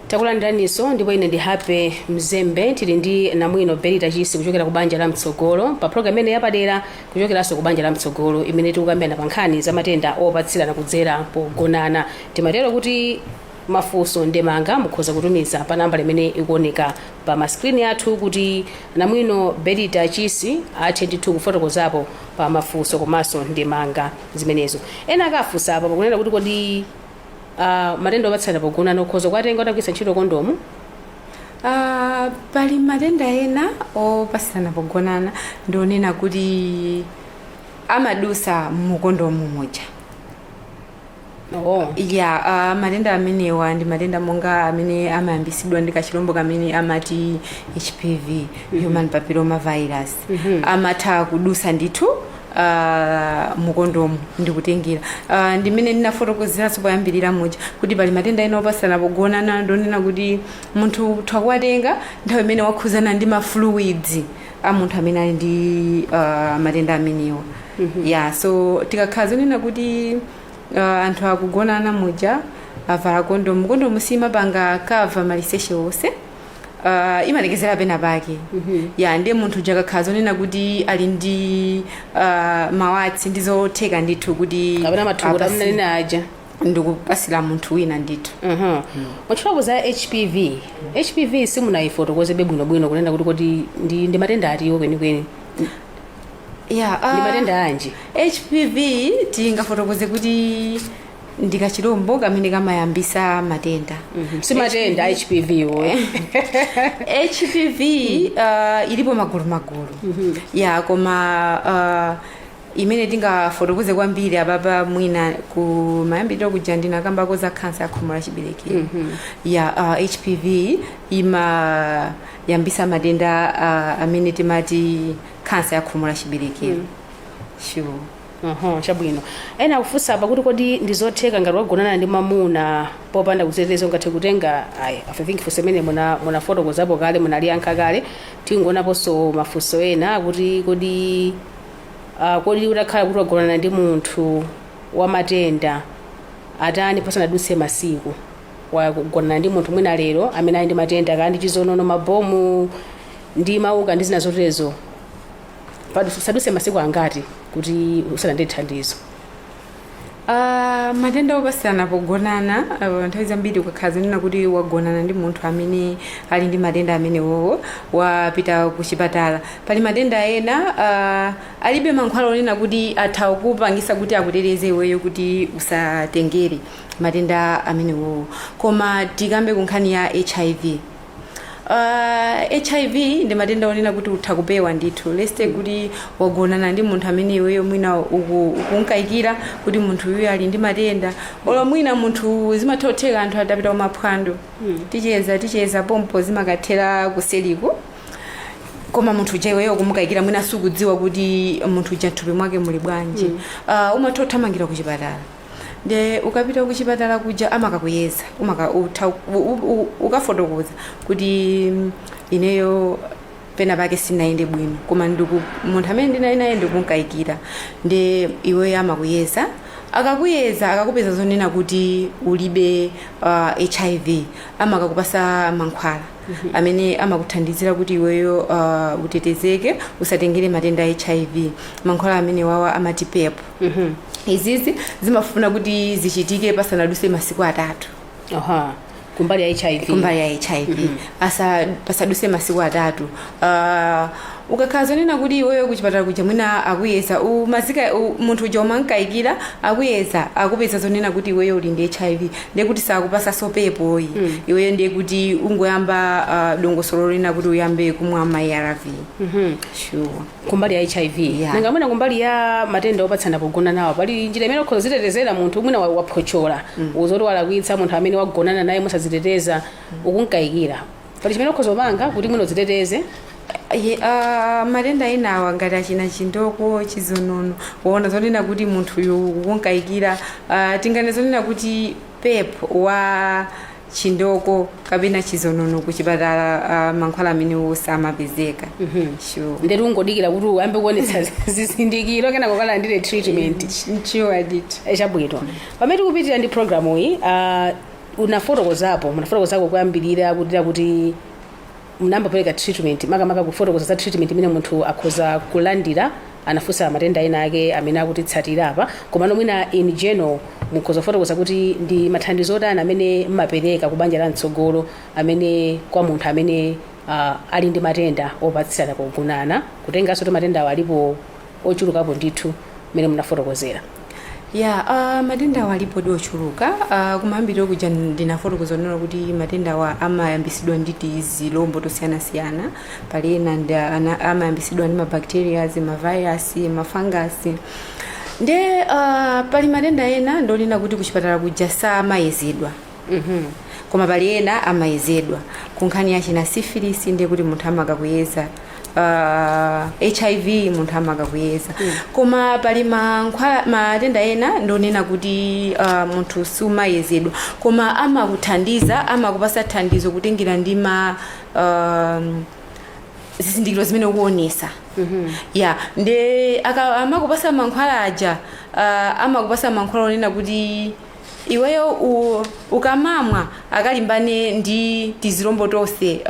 Takulandiraninso, ndipo ine ndi Happy Mzembe. Tili ndi namwino Belita Chisi kuchokera ku Banja la Mtsogolo pa program imene yapadera kuchokeranso ku Banja la Mtsogolo imene tikukambirana pa nkhani za matenda opatsirana kudzera pogonana. Timatero kuti mafunso, ndemanga mukhoza kutumiza pa nambala imene ikuoneka pa maskrini athu kuti namwino Belita Chisi athe ndithu kufotokozapo pa mafunso komanso ndemanga zimenezo. Ena akafunsa apa pakunena kuti kodi matenda opatsirana pogonana ukhoza kuwatenga utagwiritsa ntchito kondomu? Pali matenda ena opatsirana pogonana ndionena kuti amadusa mukondomu muja. Oh. Ya, matenda amenewa ndi matenda monga amene amayambisidwa ndi kachilombo kamene amati HPV, human papilloma virus. Amatha kudusa ndithu mukondomu ndikutengera. Ndimene ndinafotokozeranso poyambirira muja kuti pali matenda ena opatsirana pogonana ndionena kuti munthu utha kuwatenga nthawi imene wakhuzana ndi ma fluids a munthu amene ali ndi matenda amenewa. Ya, so tikakhala zonena kuti anthu akugonana muja avala kondomu, kondomu simapanga cover maliseche onse. Imalekezera pena pake. Ya, ndiye munthu uja akakhala zonena kuti ali ndi mawatsi, ndizotheka ndithu kuti kapena mathukuta mnanena aja ndikupasira munthu wina ndithu. Mwatchulapo za HPV. HPV simunayifotokozebe bwinobwino kunena kuti kodi ndi matenda atiwo kwenikweni? Ya. Ndi matenda anji? HPV tingafotokoze kuti ndi kachilombo kamene kamayambisa matenda. Si matenda HPV wo? HPV ilipo magulu magulu, ya, koma imene tingafotokoze kwambiri apapa, mwina ku mayambiriro kuja ndinakambako za khansa ya khomo la chiberekero. Ya, HPV imayambisa matenda amene timati khansa ya khomo la chiberekero, sure. Oho, chabwino. Ena akufunsa apa kuti kodi ndizotheka ngati wagonana ndi mamuna popanda kudziteteza ungathe kutenga? Ayi, I think funso imene munafotokozapo kale, munaliyankha kale. Tingonaponso mafunso ena kuti kodi utakhala kuti wagonana ndi munthu wamatenda atani pasanadutse masiku? Wagonana ndi munthu mwina lero amene ali ndi matenda, kaya ndi chizonono, mabomu ndi mauka ndi zina zoterezo, pasadutse masiku angati kuti usalandire thandizo? Matenda opasiyana pogonana, nthawi zambiri ukakhala zonena kuti wagonana ndi munthu amene ali ndi matenda amenewowo, wapita ku chipatala, pali matenda ena alibe mankhwala onena kuti atha kupangisa kuti akuteteze iweyo kuti usatengere matenda amenewowo. Koma tikambe ku nkhani ya HIV. HIV ndi matenda onena kuti utha kupewa ndithu. Let's say kuti wagonana ndi munthu amene iweyo mwina ukunkayikira kuti munthu uyu ali ndi matenda, olo mwina munthu zimathotheka anthu atapita kumaphwando, ticheza ticheza pompo, zimakathera kuseliko, koma munthu uja iweyo kumukayikira, mwina sukudziwa kuti munthu uja mthupi mwake muli bwanji, umatha kuthamangira kuchipatala. Nde ukapita kuchipatala kuja amakakuyeza, umaka utha ukafotokoza kuti ineyo pena pake sinayende bwino, koma ndiku munthu amene ndinali naye ndikunkayikira. Nde iweyo amakuyeza, akakuyeza, akakupeza zonena kuti ulibe HIV, amakakupasa mankhwala amene amakuthandizira kuti iweyo utetezeke, usatengere matenda a HIV. Mankhwala amene wawa amati PEP. Izizi zimafuna kuti zichitike pasanaduse masiku 3. Aha, kumbali ya HIV. Kumbali ya HIV, asa pasaduse masiku 3. Ukakhala zonena kuti iweyo kuchipatala kuja mwina akuyeza, umazika munthu uja umankayikira, akuyeza, akupeza zonena kuti iweyo uli ndi HIV, ndiye kuti sakupasa PEP-oyi. Iweyo ndiye kuti ungoyamba dongosolo lina kuti uyambe kumwa ma ARV. Sure. Kumbali ya HIV. Yeah. Nanga mwina kumbali ya matenda opatsana pogona nawo, pali njira imene ukhoza kuzitetezera? Munthu mwina waphotchola, uzoti walakwitsa, munthu amene wagonana naye musaziteteza, ukunkayikira, pali chimene ukhoza kupanga kuti mwina uziteteze? Matenda enawa ngati achina chindoko, chizonono, waona zonena kuti munthuyu ukunkayikira, tingane zonena kuti PEP wa chindoko kapena chizonono kuchipatala, mankhwala amenewo samapezeka. Sure. Ndetu ungodikira kuti uyambe kuonetsa zizindikiro, kenako kalandire treatment. Sure ndithu. Chabwino. Pamene tikupitira ndi programu iyi, unafotokozapo, munafotokozako kuyambirira kutira kuti munambapereka treatment, makamaka kufotokoza za treatment imene munthu akhoza kulandira. Anafunsa matenda ena ake amene akutitsatira apa, komano mwina in general mukhoza kufotokoza kuti ndi mathandizo otani amene mmapereka ku Banja la Mtsogolo amene kwa munthu amene ali ndi matenda opatsirana pogonana, kutenganso kuti matenda awo alipo ochulukapo ndithu mmene munafotokozera? Ya, matenda awa alipo di ochuluka. Kumayambiriro kuja ndinafotokoza nena kuti matenda awa amayambisidwa ndi tizilombo tosiyanasiyana. Pali ena amayambisidwa ndi mabacterias, mavirus, mafungus. Nde pali matenda ena ndonena kuti kuchipatala kuja samayezedwa, koma pali ena amayezedwa. Ku nkhani yachina syphilis, ndiye kuti munthu amakakuyeza, HIV munthu amakakuyeza. Koma pali mankhwala, matenda ena ndonena kuti munthu sumayezedwa, koma amakuthandiza, amakupasa thandizo kutengera ndi ma zizindikiro zimene ukuonesa. Ya, nde amakupasa mankhwala aja, amakupasa mankhwala onena kuti Iweyo ukamamwa akalimbane ndi tizilombo tonse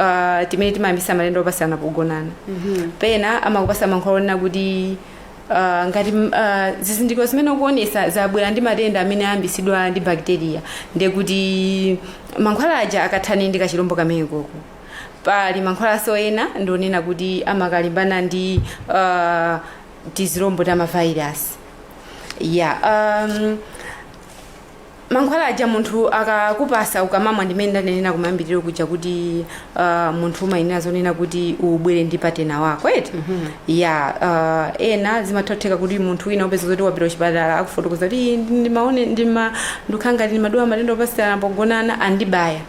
timene timayambisa matenda opasana pogonana. Pena amakupasa mankhwala onena kuti ngati zizindikiro zimene ukuonesa zabwera ndi matenda amene ayambisidwa ndi bacteria, ndekuti mankhwala aja akathane ndi kachilombo kamenekoko. Pali mankhwalanso ena ndionena kuti amakalimbana ndi tizilombo ta mavirus ya mankhwala aja. Munthu akakupasa ukamamwa, ndimene ndanenera kumayambiriro kuja kuti munthu umayenera zonena kuti ubwere ndi partner wako, eti? Ya, ena zimatha kuti munthu wina upeza zoti wapita kuchipatala, akufotokoza kuti ndimaone ndima ndikukhala ngati ndimadwala matenda opasirana pogonana, andibaya,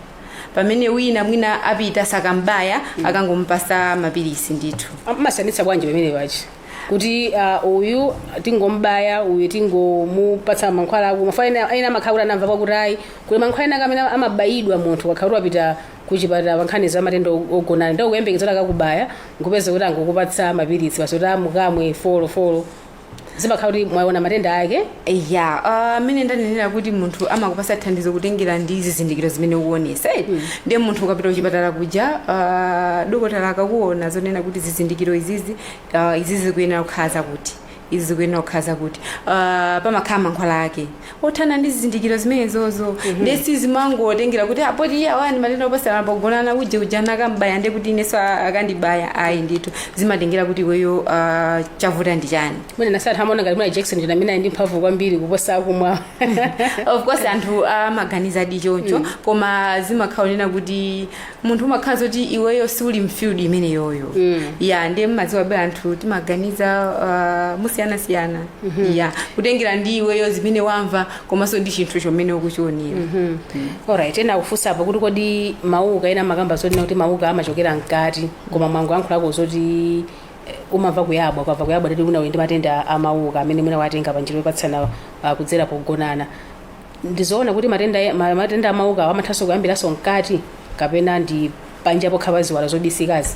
pamene wina mwina apita sakambaya, akangomupasa mapilisi ndithu. Amasiyanitsa bwanji pamene pachi kuti uyu tingombaya, uyu tingomupatsa mankhwala ako? Mafana ena amakhala kuti anamva kwakuti ayi, kuli mankhwala ena amene amabayidwa munthu kakhala kuti wapita kuchipatala pa nkhani za matenda ogonana, ndi kuyembekeza kuti akakubaya, nkupeza kuti angokupatsa mapilisi basi kuti amukamwe folo folo. Zimakhala kuti mwaona matenda ake? Ya, amene ndanenera kuti munthu amakupasa thandizo kutengera ndi zizindikiro zimene ukuonesa, eti? Ndiye munthu ukapita kuchipatala kuja, dokotala akakuona zonena kuti zizindikiro izizi, izizi zikuyenera kukhala zakuti, izi zikuyenera kukhala zakuti, pamakhala mankhwala ake othana ndi zizindikiro zimenezozo. Ndiye sizimangotengera kuti apoti iye awani matenda opasana pogonana, uje ujana akambaya, ndiye kuti inenso akandibaya. Ayi ndithu, zimatengera kuti iweyo chavuta ndi chani. Mwina nasati amaona ngati mwina Jackson ndina amene ali ndi mphamvu kwambiri kuposa akumwa. Of course, anthu amaganiza di choncho, koma zimakhala onena kuti munthu umakhala zoti iweyo siuli m'field imeneyoyo. Ya, ndiye mmadziwa be anthu timaganiza musiyanasiyana, ya, kutengera ndi iweyo zimene wamva komanso ndi chinthu chomene ukuchionera. Alright, ena akufunsa apa kuti kodi mauka, ena amakamba zoti kuti mauka amachokera mkati, koma mwangoyankhulako zoti umamva kuyabwa, ukamva kuyabwa tati mwina uli ndi matenda amauka amene mwina watenga pa njira yopatsana kudzera pogonana. Ndizoona kuti matenda amauka amathanso kuyambiranso mkati, kapena ndi panja pokha pa ziwalo zobisikazi?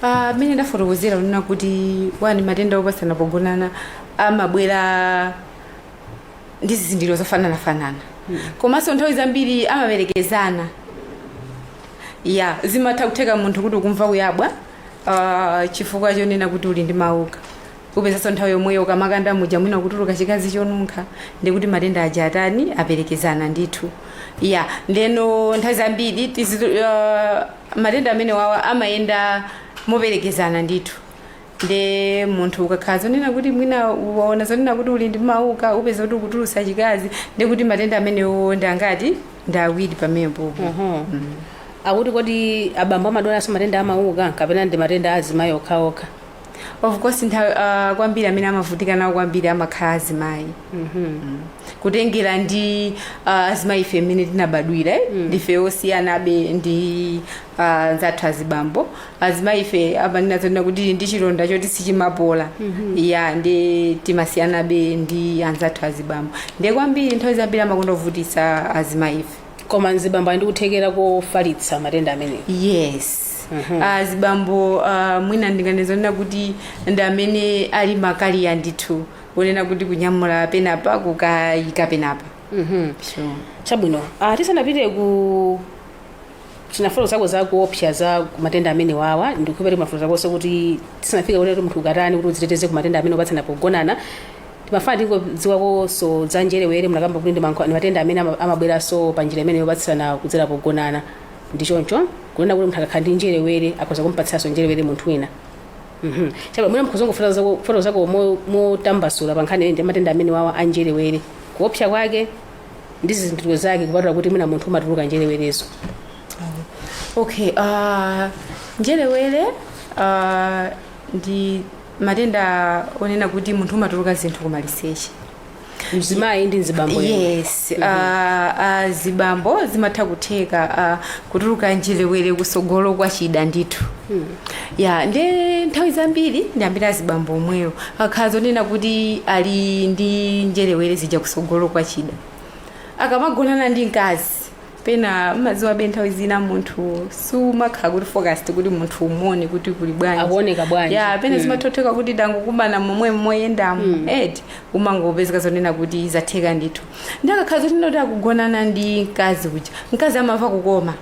Amene ndafotokozera kunena kuti wani matenda opatsana pogonana amabwera ndi zizindikiro zofananafanana, komanso nthawi zambiri amaperekezana. Ya, zimatha kutheka munthu kuti ukumva kuyabwa chifukwa chonena kuti uli ndi mauka, upezanso nthawi yomweyo ukamakanda muja mwina kutuluka chikazi chonunkha, ndikuti matenda aja atani, aperekezana ndithu. Ya, ndeno nthawi zambiri matenda amene wawa amayenda moperekezana ndithu. Nde munthu ukakhala zonena kuti mwina waona zonena kuti uli ndi mauka, upeza kuti ukutulusa chikazi, ndikuti matenda amenewo ndangati ndawiri pamenepopo. Akuti kodi abambo amadwalanso matenda amauka, kapena ndi matenda azimayi okhaokha? Of course, nthawi kwambiri amene amavutika nawo kwambiri amakhala azimayi, kutengera ndi azimayi ife mmene tinabadwira, eh? Ndife osiyanabe ndi nzathu azibambo. Azimayi ife amanena zonena kuti ndi chilonda choti sichimapola. Ya, ndi timasiyanabe ndi anzathu azibambo. Ndiye kwambiri nthawi zambiri amakondovutitsa azimayi ife. Koma mzibambo ali ndi kuthekera kofalitsa matenda amenewa? Yes, azibambo mwina ndinganezonena kuti ndi amene ali ma carrier ndithu, kunena kuti kunyamula penapa kukayika penapa. Sure. Chabwino, tisanapite ku tinafotokoza zako za kuopsa za matenda amene wawa, ndikupere mafotokoza konse kuti tisanafike kuti munthu ukatani kuti udziteteze ku matenda amene opatsana pogonana, timafuna tingodziwakonso za njerewere. Munakamba kuti ndi matenda amene amabweranso pa njira imene yopatsirana kudzera pogonana, ndi choncho? Kunena kuti munthu akakhala ndi njerewere akhoza kumpatsanso njerewere munthu wina. Chabwino, mwina mukuzongofotokozako motambasula pa nkhani imene ndi matenda amene wawa a njerewere, kuopsa kwake ndi zizindikiro zake, kupatula kuti mwina munthu umatuluka njerewerezo. Okay, njerewere ndi matenda onena kuti munthu umatuluka zinthu kumaliseche. Mzimayi ndi mzibambo yemwe? Yes, azibambo zimatha kutheka kutuluka njerewere kusogolo kwa chida ndithu. Ya, ndi nthawi zambiri ndi ambiri azibambo omweyo akhala zonena kuti ali ndi njerewere zija kusogolo kwa chida, akamagonana ndi mkazi. Pena maziwa be nthawi zina munthu sumakhala kuti focused kuti munthu umuone kuti kuli bwanji, Akuoneka bwanji. Ya, pena zimathotheka kuti dangokumana momwe moyendamo, eti, umangopezeka zonena kuti zatheka ndithu. Ndakakhala zotinena kuti akugonana ndi mkazi uja, mkazi amamva kukoma,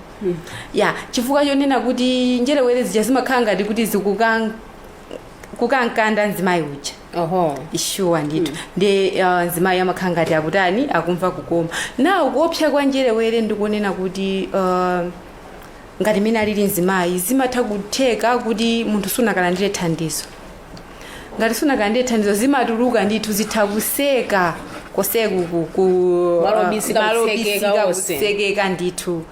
ya, chifukwa chonena kuti njerewere zija zimakhala ngati kuti zikukankanda mzimayi uja. Sure ndithu. Ndi mzimayi amakhala ngati akutani, akumva kukoma. Nawo kuopsa kwa njerewere ndikunena kuti ngati mene alili mzimayi, zimatha kutheka kuti munthu sunakalandire thandizo. Ngati sunakalandire thandizo, zimatuluka ndithu, zitha kuseka koseku ku Malo obisika, malo kutsekeka obisika, onse. kutsekeka ndithu.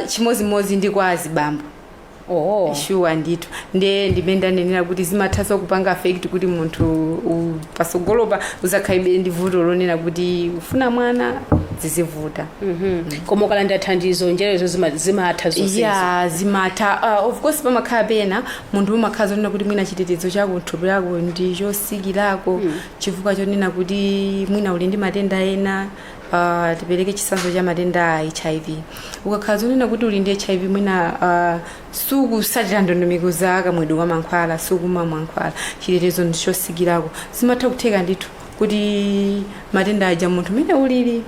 Chimozimozi ndi kwa azibambo. Sure ndithu. Ndiye ndimene ndanenera kuti zimathanso kupanga affect kuti munthu pasogolopa uzakhalibe ndi vuto lonena kuti ufuna mwana zizivuta. Koma ukalandira thandizo, njerezo zimatha zonsezo? Ya, zimatha. Of course pamakhala pena munthu umakhala zonena kuti mwina chitetezo chako, thupi lako ndi chosikirako, chifukwa chonena kuti mwina uli ndi matenda ena. Tipereke chitsanzo cha matenda a HIV. Ukakhala zonena kuti uli ndi HIV, mwina sukusatira ndondomeko za kamwedwe wa mankhwala, sukumwa mankhwala, chitetezo ndi chosikirako, zimatha kutheka ndithu kuti matenda aja munthu mene ulili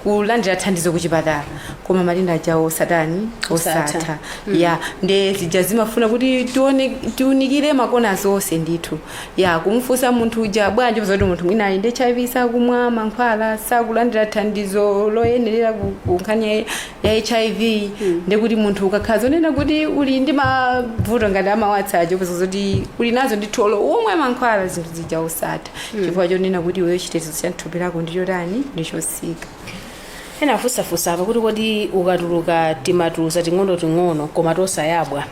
kulandira thandizo kuchipatala, koma matenda aja osatani? Osatha. Osatha. Ya, nde zija zimafuna kuti tione, tiunikire makona zonse ndithu, ya, kumfunsa munthu uja bwanji kuti munthu mwina ali ndi HIV, sakumwa mankhwala, sakulandira thandizo loyenerera ku nkhani ya HIV. Ndekuti munthu ukakhala zonena kuti uli ndi mavuto ngati amawatsa aja, upeza zoti uli nazo ndithu, olo umwe mankhwala, zinthu zija osatha, chifukwa chonena kuti iweyo chitetezo cha thupi lako ndichotani? Ndichosika. Ena afusafusa apa kuti kodi ukatuluka timatuza ting'ono ting'ono koma tosayabwa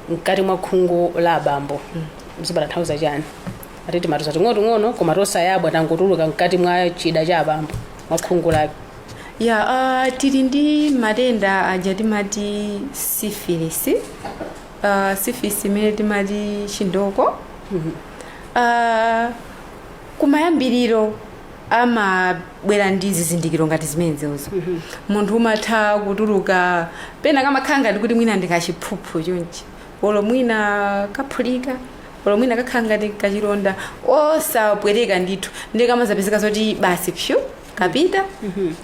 mkati mwa khungu la abambo, zimatanthauza chani? Ati timatuza ting'ono ting'ono koma tosayabwa, tangotuluka mkati mwa chida cha abambo, mwa khungu lake. Ya, tili ndi matenda aja timati syphilis, syphilis imene timati chindoko. Kumayambiriro amabwera ndi zizindikiro ngati zimenezozo. Munthu umatha kutuluka pena kamakhala ngati kuti mwina ndikachiphuphu chonchi, olo mwina kaphulika, olo mwina kakhala ngati kachilonda osapwereka ndithu, ndiye kamazapezeka zoti basi, pyu, kapita,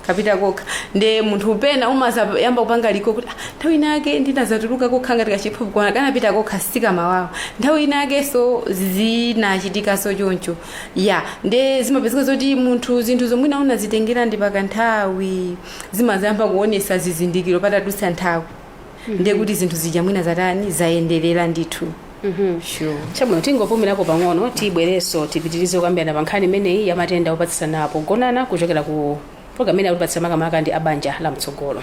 kapita kokha. Nde munthu pena umazayamba kupanga liko kuti, "Ah, nthawi inake ndinazatuluka kokha ngati kachiphuphu, koma kanapita kokha, sikamawawa." Nthawi inakenso zinachitikaso choncho. Ya, nde zimapezeka zoti munthu zinthu zomwina unazitengera ndi pakanthawi, zimazayamba kuonesa zizindikiro patadutsa nthawi, ndiye kuti zinthu zija mwina zatani, zayenderera ndithu. Sure. Chabwino, tingopumirako pang'ono, tibwerenso tipitirize kukambirana pa nkhani imeneyi ya matenda opatsirana pogonana, kuchokera ku program imene akutipatsira makamaka ndi abanja la mtsogolo.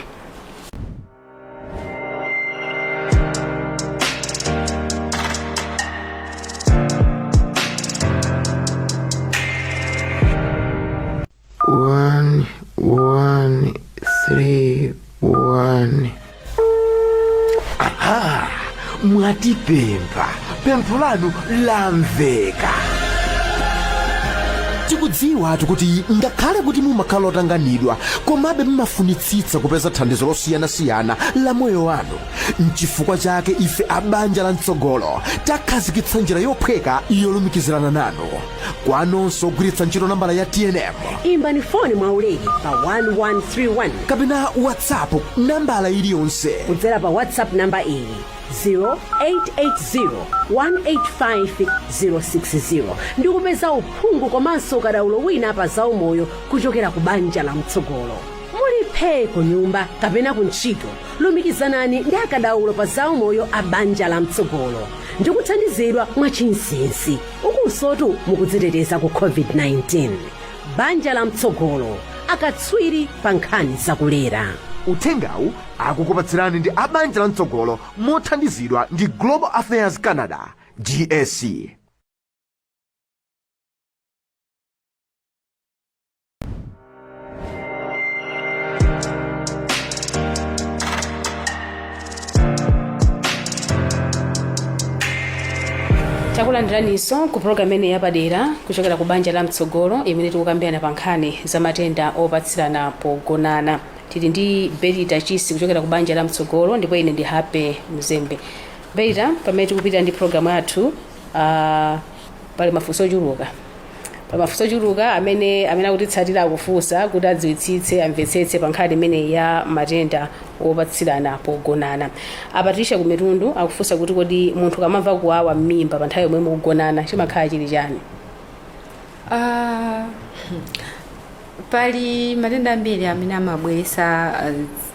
1 1 3 1. Aha, mwatipempha, pempho lanu lamveka. Tikudziwa kuti ngakhale kuti mumakhala otanganidwa, komabe mumafunitsitsa kupeza thandizo losiyanasiyana la moyo wanu. Nchifukwa chake ife a banja la mtsogolo takhazikitsa njira yophweka yolumikizirana nanu. Kwa nonse ogwiritsa ntchito nambala ya TNM, imbani foni mwaulere pa 1131 kapena WhatsApp nambala iliyonse kudzera pa WhatsApp namba iyi, 0880 185 060, ndi kupeza uphungu komanso ukadaulo wina pa zaumoyo kuchokera ku banja la mtsogolo. Muli ku nyumba kapena ku ntchito, lumikizanani ndi akadaulo pa zaumoyo a banja la mtsogolo ndi kuthandizidwa mwachinsinsi, ukunsotu mukudziteteza ku COVID-19. Banja la mtsogolo, akatswiri pa nkhani zakulera. Uthengawu akukupatsirani ndi a banja la mtsogolo mothandizidwa ndi Global Affairs Canada, GAC. Takulandiraninso ku program imene yapadera kuchokera ku banja la mtsogolo, imene tikukambirana pa nkhani za matenda opatsirana pogonana. Tili ndi Berita Chisi kuchokera ku Banja la Mtsogolo, ndipo ine ndi Hape Mzembe. Berita, pamene tikupita ndi programu yathu, pali mafunso ochuluka, pali mafunso ochuluka amene akutitsatira, akufunsa kuti adziwitsitse, amvetsetse pa nkhani imeneyi ya matenda opatsirana pogonana. A Patricia Kumitundu akufunsa kuti, kodi munthu kamamva kuwawa m'mimba pa nthawi yomwe mukugonana, chimakhala chili chani? Pali matenda ambiri amene amabweretsa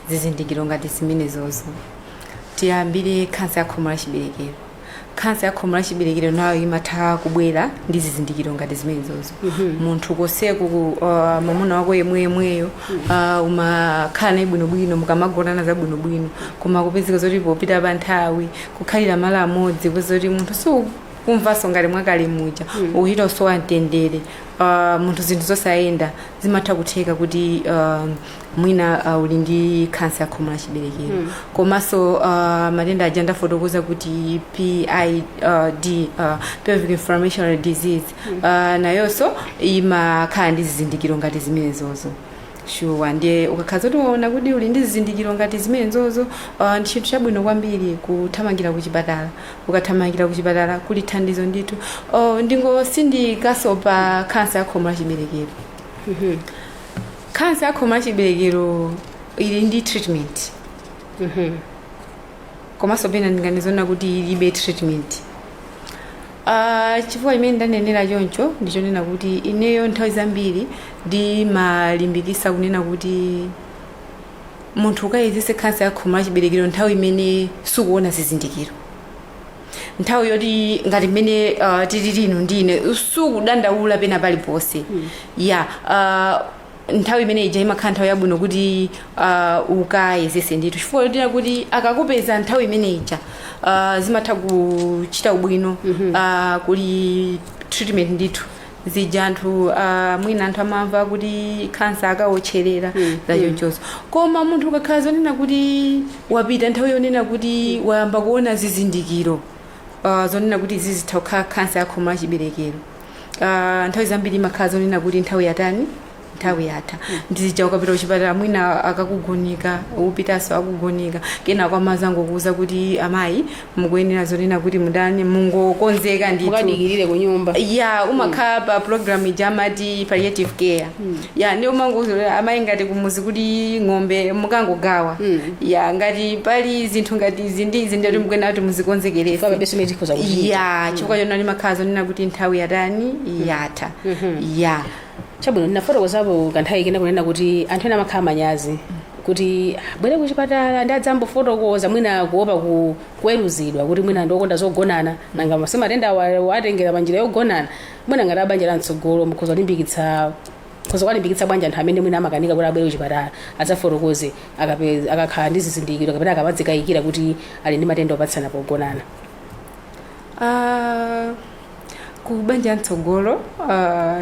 zizindikiro ngati zimenezozo. Tiyambire khansa ya khomo la chiberekero. Khansa ya khomo la chiberekero nayo imatha kubwera ndi zizindikiro ngati zimenezozo. Munthu koseku mwamuna wako yemweyemweyo, umakhala naye bwinobwino, mukamagonana zabwinobwino, koma kupezeka zoti popita pa nthawi kukhalira malo amodzi, kupeza zoti munthu sukumvanso ngati mwakale muja, ukuchita usowa mtendere, munthu zinthu zosayenda, zimatha kutheka kuti mwina uli ndi khansa ya khomo la chiberekero. Komanso matenda aja ndafotokoza kuti PID, pelvic inflammatory disease, nayonso imakhala ndi zizindikiro ngati zimenezozo. Sure, ndiye ukakhala zoti waona kuti uli ndi zizindikiro ngati zimenezozo, ndi chinthu chabwino kwambiri kuthamangira kuchipatala. Ukathamangira kuchipatala kuli thandizo ndithu. Ndingosindikaso pa khansa ya khomo la chiberekero. Khansa ya khomo la chiberekero ili ndi treatment, komanso pena ndinganizona kuti ilibe treatment. Chifukwa chimene ndanenera choncho ndichonena kuti ineyo nthawi zambiri ndimalimbikisa kunena kuti munthu ukayezese khansa ya khomo la chiberekero nthawi imene sukuona zizindikiro, nthawi yoti ngati mmene tili lino ndine sukudandaula pena paliponse. Ya, nthawi imene ija imakhala nthawi yabwino kuti ukayezese ndithu, chifukwa chotera kuti akakupeza nthawi imene ija, zimatha kuchita ubwino. Kuli treatment ndithu. Zija anthu, mwina anthu amamva kuti khansa akawotcherera, zachonchozo. Koma munthu ukakhala zonena kuti wapita nthawi yonena kuti wayamba kuona zizindikiro, zonena kuti izi zitha kukhala khansa ya khomo la chiberekero, nthawi zambiri imakhala zonena kuti nthawi yatani, nthawi yatha. Ndizija ukapita kuchipatala, mwina akakugonika, upitanso akugonika, kenako amazangokuuza kuti amayi, mukuyenera zonena kuti mudani, mungokonzeka ndithu, mukadikirire ku nyumba. Ya, umakhala pa program ija amati palliative care. Ya, ndi umangouzira amayi ngati kumuzi kuti ng'ombe mukangogawa. Ya, ngati pali zinthu ngati izi ndi izi, ndiyoti mukuyenera kuti muzikonzekerese. Chifukwa pamene tikhoza kuchita. Ya, chifukwa chonena limakhala zonena kuti nthawi yatani, yatha. Ya. Chabwino, ndinafotokozapo kanthawi kena kunena kuti anthu ena amakhala manyazi kuti bwere kuchipatala ndi adzambofotokoza, mwina kuopa kuweruzidwa kuti mwina ndiokonda zogonana, nanga mase matenda watengera panjira yogonana. Mwina ngati abanja la mtsogolo mukhoza kuwalimbikitsa bwanji anthu amene mwina amakanika kuti abwere kuchipatala adzafotokoze akakhala ndi zizindikiro kapena akamadzikayikira kuti ali ndi matenda opatsana pogonana? Ku Banja Mtsogolo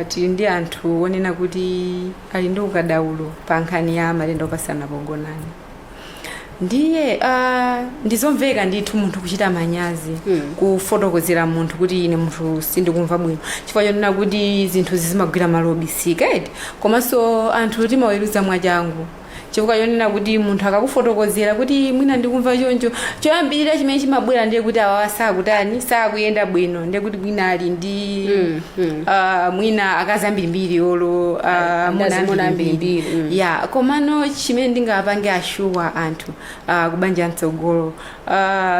tili ndi anthu onena kuti ali ndi ukadaulo pa nkhani ya matenda opatsana pogonana. Ndiye ndizomveka ndithu munthu kuchita manyazi kufotokozera munthu kuti ine munthu sindikumva bwino, chifukwa chonena kuti zinthu zimagwira malo obisika, eti? Komanso anthu timaweruza mwachangu, chifukwa chonena kuti munthu akakufotokozera kuti mwina ndikumva choncho, choyambirira chimene chimabwera ndiye kuti awa sakutani, sakuyenda bwino, ndiye kuti mwina ali ndi mwina akazi ambirimbiri olo Ndi azimuna ambirimbiri. Ya, komano chimene ndingapange assure anthu kubanja mtsogolo,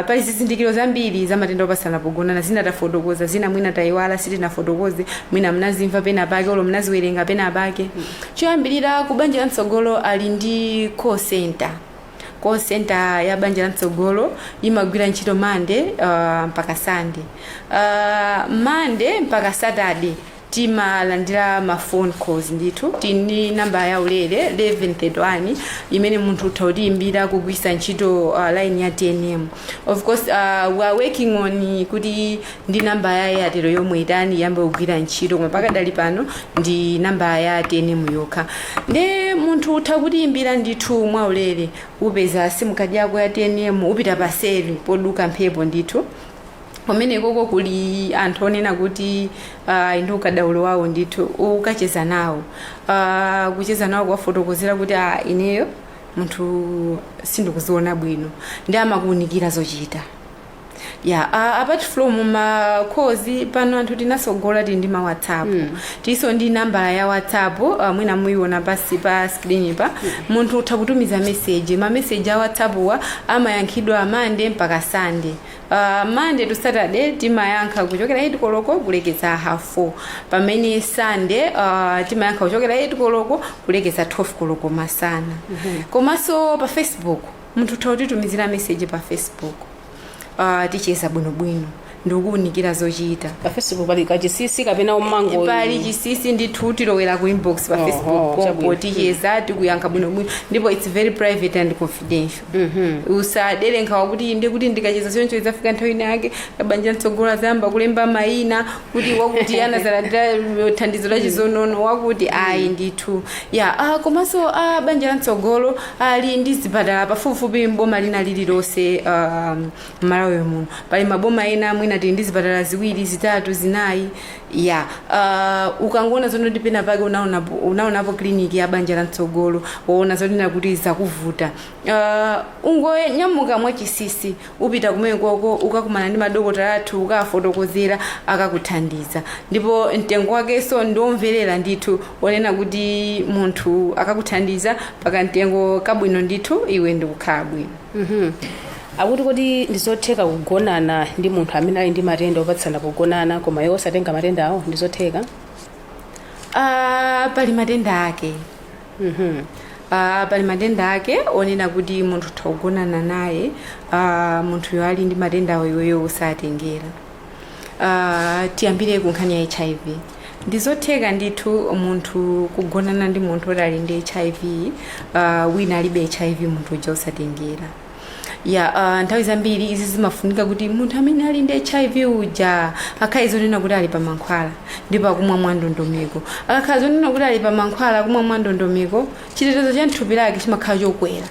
pali zizindikiro zambiri za matenda opatsana pogonana. Zina tafotokoza, zina mwina tayiwala, sitinafotokoze, mwina mnazimva pena pake olo mnaziwerenga pena pake. Choyambirira, kubanja mtsogolo ali ndi call center. Call center ya Banja la Mtsogolo imagwira ntchito Monday mpaka Sunday. Monday mpaka Saturday timalandira ma phone calls ndithu. Tini namba ya ulere 1131 imene munthu utha kutiyimbira kugwisa ntchito line ya TNM. Of course, we are working on kuti ndi namba ya Airtel yomwe itani, yambe kugwira ntchito, koma pakadali pano ndi namba ya TNM yokha. Nde munthu utha kutiyimbira ndithu mwaulere. Upeza SIM card yako ya TNM, upita paseri poduka mphepo ndithu, kumene koko kuli anthu onena kuti ndi ukadaulo wawo ndithu. Ukacheza nawo, kucheza nawo, kuwafotokozera kuti ineyo Munthu sindikuziona bwino, ndi amakuunikira zochita. Ya, apart from ma calls, pano anthu tinasogola, tili ndi ma WhatsApp. Tiso ndi nambala ya WhatsApp, mwina muiona pasi pa screen pa. Munthu utha kutumiza message. Ma message a WhatsApp wa amayankhidwa Monday mpaka Sunday. Monday to Saturday timayankha kuchokera 8 koloko kulekeza half 4, pamene Sunday timayankha kuchokera 8 koloko kulekeza 12 koloko masana. Komanso pa Facebook, munthu utha kutitumizira message pa Facebook, ticheza bwinobwino ndikuwunikira zochita. Pa Facebook pali kachisisi kapena umango? Pali chisisi ndithu, tilowera ku inbox pa Facebook pompo. Ticheza, tikuyankha bwinobwino, ndipo it's very private and confidential. Usadere nkhawa kuti inde kuti ndikacheza choncho idzafika nthawi ina yake kabanja mtsogolo azayamba kulemba mayina kuti wakuti anazalandira thandizo la chizonono, wakuti ayi ndithu. Ya, komanso banja la mtsogolo ali ndi zipatala pafupifupi mboma lina lililonse m'Malawi muno. Pali maboma ena mwina tili ndi zipatala ziwiri, zitatu, zinayi. Ya, ukangoona zonoti pena pake unaonapo kliniki ya banja la mtsogolo, waona zonena kuti zakuvuta, ungonyamuka mwachisisi, upita kumene koko, ukakumana ndi madokotala athu, ukafotokozera, akakuthandiza. Ndipo mtengo wakenso ndiwomverera ndithu, onena kuti munthu akakuthandiza pakamtengo kabwino ndithu, iwe ndikukhala bwino. Akuti kuti ndizotheka kugonana ndi munthu amene ali ndi matenda opatsana pogonana koma iwo osatenga matenda awo? Ndizotheka? Pali matenda ake. Pali matenda ake onena kuti munthu utha kugonana naye munthuyo ali ndi matenda awo, iweyo usatengera. Tiyambire ku nkhani ya HIV. Ndizotheka ndithu munthu kugonana ndi munthu oti ali ndi HIV, wina alibe HIV, munthu uja usatengera. Ya, nthawi zambiri izi zimafunika kuti munthu amene ali ndi HIV uja akhale zonena kuti ali pa mankhwala ndipo akumwa mwandondomeko. Akakhala zonena kuti ali pa mankhwala, akumwa mwandondomeko, chitetezo cha mthupi lake chimakhala chokwera.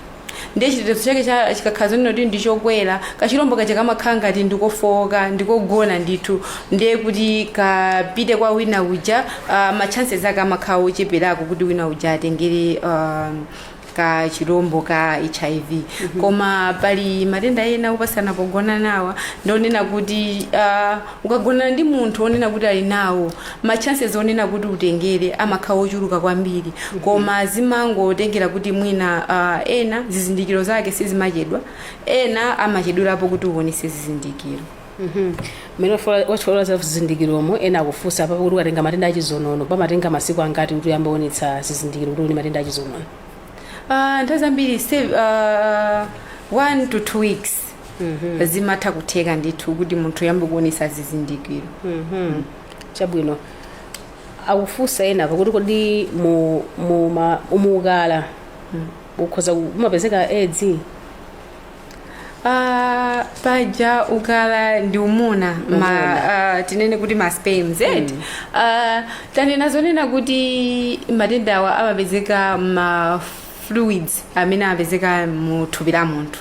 Ndiye chitetezo chake chikakhala zonena kuti ndi chokwera, kachilombo kaja kamakhala ngati ndikofoka, ndikogona ndithu. Ndiye kuti kapite kwa wina uja, ma chances ake amakhala ocheperako kuti wina uja atengere ka chilombo ka HIV. Koma pali matenda ena opasana pogona nawa, ndionena kuti ukagonana ndi munthu onena kuti ali nawo, ma chances onena kuti utengere amakhala ochuluka kwambiri. Koma zimangotengera kuti mwina ena zizindikiro zake sizimachedwa, ena amachedwerapo kuti uonese zizindikiro. Mmene watchula za zizindikiromo, ena akufunsa apapo kuti ukatenga matenda achizonono pamatenga masiku angati kuti uyambe onetsa zizindikiro kuti uli matenda achizonono? Nthawi zambiri 1 to 2 weeks zimatha kutheka ndithu kuti munthu uyambe kuonesa zizindikiro. Chabwino. Akufunsa ena pakuti kodi mu mu ma umukala ukhoza umapezeka AIDS? Paja ukala ndi umuna ma, tinene kuti ma sperms eti. Tanena zonena kuti matenda awa amapezeka ma fluids amene amapezeka mu thupi la munthu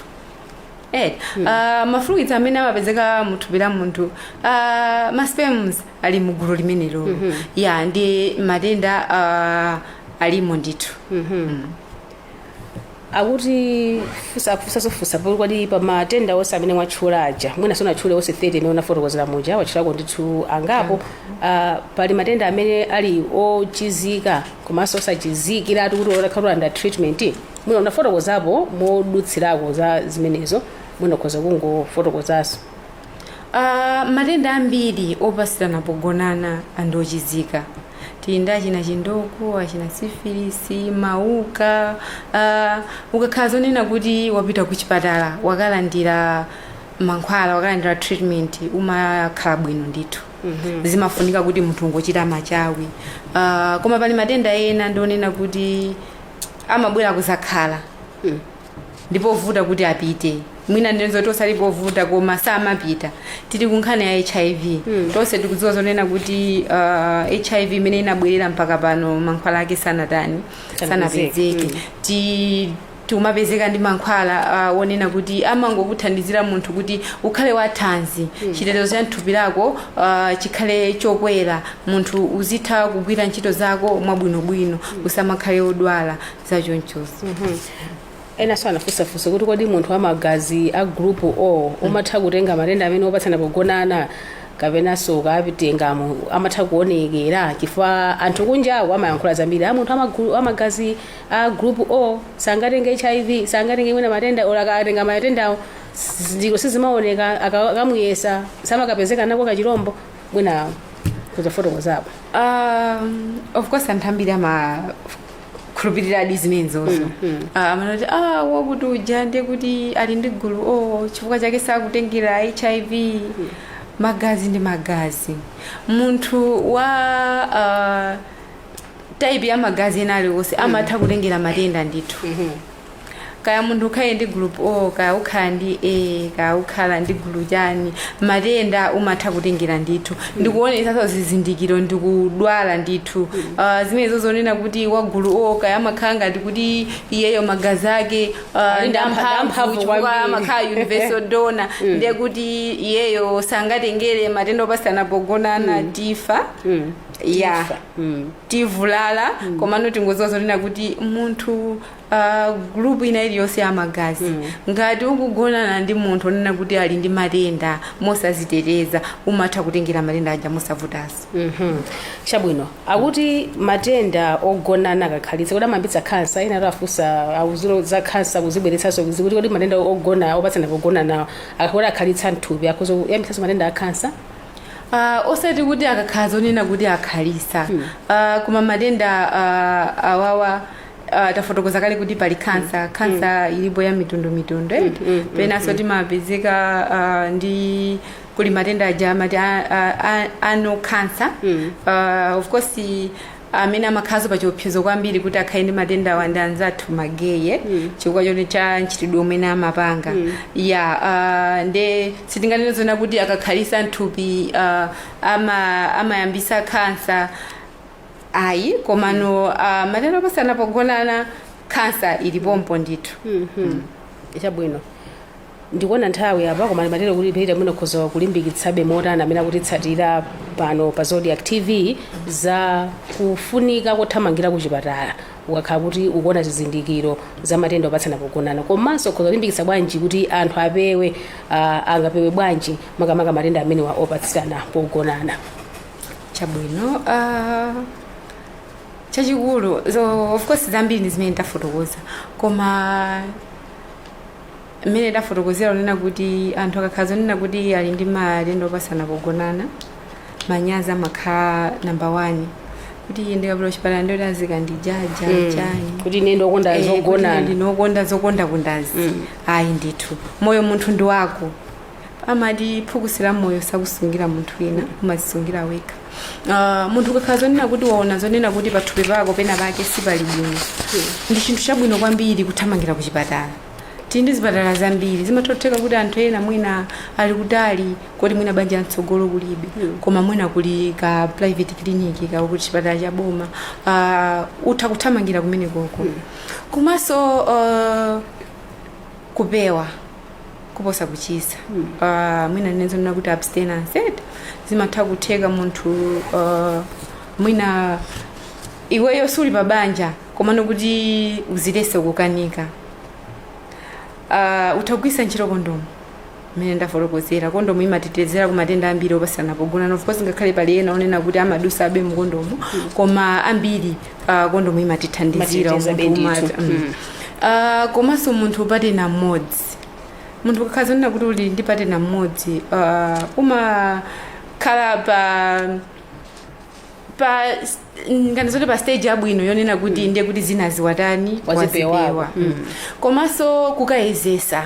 eti. Ma fluids amene amapezeka mu thupi la munthu, ma sperms ali mu gulu limenelo. Ya, ndi matenda alimo ndithu. Akuti fusa, akufunsa zofunsa pakuti kodi pa matenda onse amene mwatchula aja, mwina sonatchule onse 30 imene unafotokozera muja, watchulako ndithu angapo, pali matenda amene ali ochizika komanso osachizikiratu kuti otakhala under treatment? Mwina unafotokozapo modutsirako za zimenezo, mwina ukhoza kungofotokozanso. Matenda ambiri opasirana pogonana andochizika. Tili ndi achina chindoko, achina sifilisi, mauka. Ukakhala zonena kuti wapita ku chipatala, wakalandira mankhwala, wakalandira treatment, umakhala bwino ndithu. Zimafunika kuti munthu ungochita machawi. Koma pali matenda ena ndionena kuti amabwera kuzakhala, ndipo vuta kuti apite. Mwina ndinzoti osalipo vuta, koma samapita. Tili ku nkhani ya HIV. Tonse tikudziwa zonena kuti HIV imene inabwerera mpaka pano mankhwala ake sanatani? Sanapezeke. Sanapezeke. Tikumapezeka ndi mankhwala wonena kuti amangokuthandizira munthu kuti ukhale wathanzi, chitetezo cha mthupi lako chikhale chokwera, munthu uzitha kugwira ntchito zako mwabwinobwino, usamakhale odwala zachonchozo. Enanso anafunsafunsa kuti kodi munthu wamagazi a group O umatha kutenga matenda amene opatsana pogonana, kapenanso ukapitengamo amatha kuonekera? Chifukwa anthu kunjawo amayankhula zambiri, a munthu amagazi a group O sangatenge HIV, sangatenge mwina matenda, or akatenga matendawo zizindikiro sizimaoneka, akamuyesa samakapezeka nako kachirombo. Mwina kuzafotokozapo. Of course, anthu ambiri amakhulupiriradi zimenezozo. Amanoti wakuti uja ndiye kuti ali ndi gulu O, chifukwa chake sakutengera HIV. Magazi ndi magazi. Munthu wa type ya magazi ena aliwonse amatha kutengera matenda ndithu. Kaya munthu ukhale ndi group O, kaya ukhala ndi A, kaya ukhala ndi gulu chani, matenda umatha kutengera ndithu. Ndikuonetsanso zizindikiro, ndikudwala ndithu. Zimenezo zonena kuti wa gulu O kaya amakhala ngati kuti iyeyo magazi ake Ali ndi ndamphamvu amphamvu chifukwa kwambiri. Amakhala universal donor, ndiye kuti iyeyo sangatengere matenda opasana pogonana. Tifa ya tivulala. Komano tingoziwa zonena kuti munthu, group ina iliyonse ya magazi, ngati ukugonana ndi munthu onena kuti ali ndi matenda mosaziteteza, umatha kutengera matenda aja mosavutanso. Chabwino. Akuti matenda ogonana akakhalitsa kuti amayambitsa khansa. Ena afunsa auziro za khansa kuzibweretsanso zikuti kodi matenda ogona opatsana pogonana akakuti akhalitsa mthupi akhoza kuyambitsanso matenda a khansa? Osati kuti akakhala zonena kuti akhalisa, koma matenda awawa, tafotokoza kale kuti pali khansa. Khansa ilipo ya mitundu mitundu, eh? Penanso timapezeka ndi kuli matenda aja amati anal cancer. Of course, amene amakhalanso pa chiopsezo kwambiri kuti akhale ndi matenda awa ndi anzathu ma gay, chifukwa choti cha mchitidwe umene amapanga. Ya, nde sitinganene zona kuti akakhalisa mthupi amayambisa khansa, ayi. Komano matenda opasana pogonana, khansa ilipompo ndithu. Chabwino, ndikuona nthawi apa, koma ndimatero kuti pita mwina khoza kulimbikitsabe motani amene akutitsatira pano pa Zodiak TV za kufunika kothamangira kuchipatala ukakhala kuti ukuona zizindikiro za matenda opatsana pogonana, komanso khoza kulimbikitsa bwanji kuti anthu apewe, angapewe bwanji makamaka matenda amenewa opatsirana pogonana? Chabwino, chachikulu, so of course zambiri ndi zimene tafotokoza, koma mmene tafotokozera unena kuti anthu akakhala zonena kuti ali ndi matenda opasana pogonana, manyazi amakhala number one, kuti iye ndikapita kuchipatala ndoti azikandijaja chani. Kuti ine ndokonda zogonana. Ndinokonda zokondakondazi. Ayi ndithu, moyo munthu ndi wako. Amati phukusira moyo sakusungira munthu wina, umazisungira wekha. Munthu ukakhala zonena kuti waona zonena kuti pathupi pako pena pake sipali bwino, ndi chinthu chabwino kwambiri kuthamangira kuchipatala. Tili ndi zipatala zambiri. Zimathotheka kuti anthu ena mwina ali kutali, koti mwina banja mtsogolo kulibe, koma mwina kuli ka private clinic ka kuti chipatala cha boma, utha kuthamangira kumene koko. Komanso kupewa kuposa kuchiza. Mwina ndinezonena kuti abstinence, eti zimatha kutheka munthu, mwina iweyo suli pa banja, komano kuti uzilese kukanika, utagwisa ntchito kondomu. Mmene ndafotokozera, kondomu imatetezera ku matenda ambiri opasana pogonana. Of course, ngakhale pali ena onena kuti amadusa abe mukondomu, koma ambiri kondomu imatithandizira. Imateteza umunthu bendithu. Komanso munthu partner mmodzi, munthu ukakhala zonena kuti uli ndi partner mmodzi, umakhala pa ngani zoti pa stage yabwino yonena kuti ndiye kuti zina ziwatani. Wazipewa. Wazipewa. Komanso kukayezesa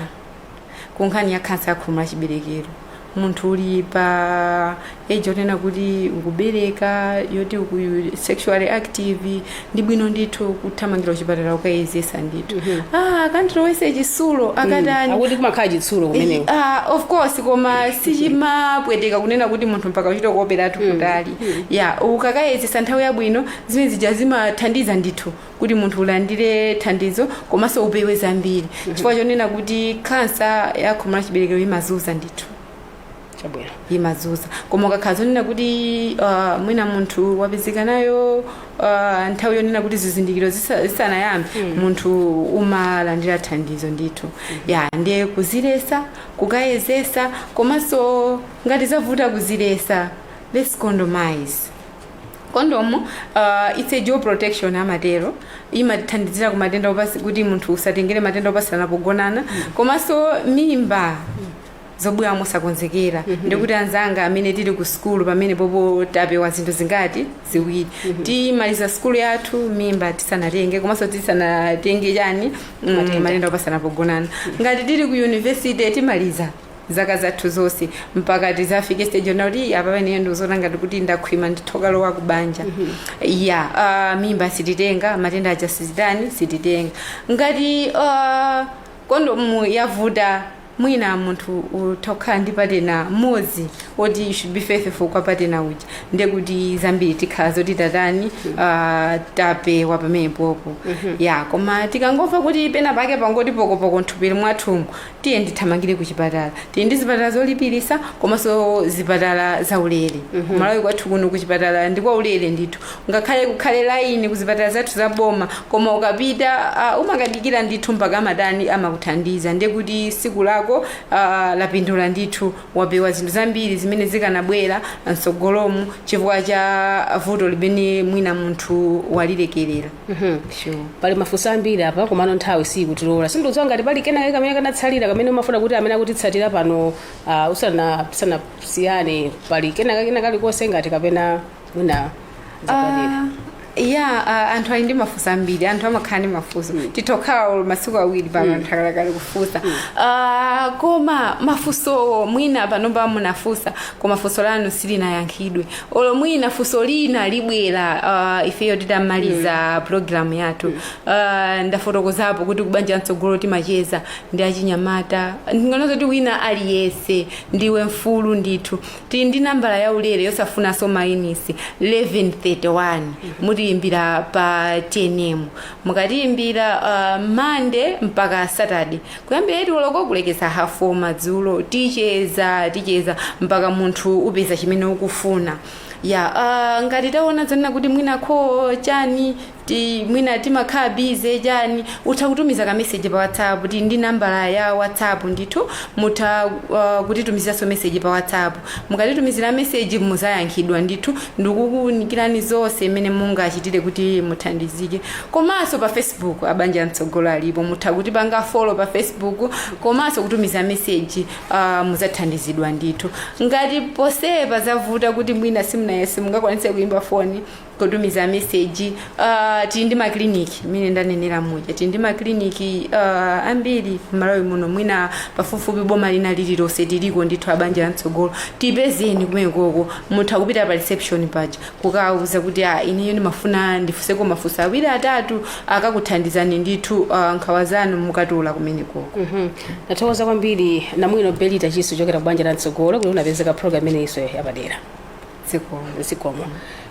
ku nkhani ya khansa ya khomo la chiberekero, munthu uli pa age yonena kuti ukubereka, yoti uku sexually active, ndi bwino ndithu kuthamangira kuchipatala ukayezesa ndithu. Akandilowese chisulo, akatani. Akuti kumakhala chitsulo kumeneko. Of course, koma sichimapweteka kunena kuti munthu mpaka uchite kuoperatu kutali. Ya, ukakayezesa nthawi yabwino, zimene zija zimathandiza ndithu kuti munthu ulandire thandizo, komanso upewe zambiri, chifukwa chonena kuti khansa ya khomo la chiberekero imazuza ndithu. Chabwino. Imazuza, koma ukakhala zonena kuti mwina munthu wapezeka nayo nthawi yonena kuti zizindikiro zisanayambe, munthu umalandira thandizo ndithu. Ya, ndiye kuzilesa, kukayezesa, komanso ngati zavuta kuzilesa, let's condomize. Kondomu, it's a dual protection amatero, imatithandizira ku matenda opasi, kuti munthu usatengere matenda opasirana pogonana, komanso mimba zobwera mosakonzekera. Ndikuti anzanga amene tili ku sukulu, pamene popo tapewa zinthu zingati? Ziwiri. Timaliza sukulu yathu mimba tisanatenge, komanso tisanatenge chani? Matenda opasirana pogonana. Ngati tili ku university, timaliza zaka zathu zonse mpaka tizafike stage yona kuti apa paneyo ndikuzoona ngati kuti ndakhwima, ndithoka lowa kubanja. Ya, mimba sititenga, matenda aja sititani, sititenga. Ngati kondomu yavuta, mwina munthu utokhala ndi partner mmodzi woti you should be faithful kwa partner uja, ndiye kuti zambiri tikhala zoti tatani, tapewa pamenepopo. Ya, koma tikangomva kuti pena pake pangoti pokopoko mthupi mwathumu, tiye ndithamangire ku chipatala. Tili ndi zipatala zolipirisa komanso zipatala zaulere. Malawi kwathu kuno kuchipatala ndi kwaulere ndithu, ngakhale kukhale laini kuzipatala zathu za boma, koma ukapita umakadikira ndithu mpaka amatani, amakuthandiza. Ndiye kuti siku lako lapindula ndithu, wapewa zinthu zambiri zimene zikanabwera mtsogolomu chifukwa cha vuto limene mwina munthu walilekerera. Sure. Pali mafunso ambiri apa, komano nthawi sikutilola. Sindikudziwa ngati pali kenaka kamene kanatsalira kamene umafuna kuti amene akutitsatira pano, usanasiyane, pali kenaka kena kalikonse ngati kapena mwina zakwanira? Ya, anthu ali ndi mafunso ambiri, anthu amakhala ndi mafunso. Titokhala masiku 2 pano, anthu akalakale kufunsa. Koma mafunso mwina panopa munafunsa, koma funso lanu silinayankhidwe, olo mwina funso lina libwera ifeyo titamaliza program yathu. Ndafotokozapo kuti kubanja mtsogolo timacheza ndi achinyamata, ndinganoza kuti wina aliyense ndiwe mfulu ndithu. Tili ndi nambala yaulere yosafunanso mayinisi, 1131. Mutiyimbira pa TNM, mukatiyimbira Monday mpaka Saturday kuyambira 8 koloko kulekeza 4:30 madzulo, ticheza, ticheza mpaka munthu upeza chimene ukufuna. Ya, ngati taona zanena kuti mwinakho chani, mwina timakhala busy chani, utha kutumiza ka message pa WhatsApp. Tili ndi nambala ya WhatsApp ndithu, mutha kutitumiziranso message pa WhatsApp. Mukatitumizira message muzayankhidwa ndithu, ndikukuunikirani zonse mmene mungachitire kuti muthandizike. Komanso pa Facebook abanja mtsogolo alipo, mutha kutipanga follow pa Facebook komanso kutumiza message, muzathandizidwa ndithu. Ngati posepa zavuta kuti mwina simunaye simungakwanise kuimba foni, kutumiza message, tili ndi makliniki mene ndanenera muja. Tili ndi makliniki ambiri m'Malawi muno, mwina pafupifupi boma lina lililonse tiliko ndithu abanja mtsogolo. Tipezeni kumenekoko, mutha kupita pa reception paja kukauza kuti ineyo ndimafuna ndifuseko mafunso awiri atatu, akakuthandizani ndithu nkhawa zanu mukatula kumenekoko. Ndathokoza kwambiri namwino Belita Chiso kuchokera ku banja la mtsogolo kuti unapezeka program imeneyinso yapadera. Zikomo. Zikomo.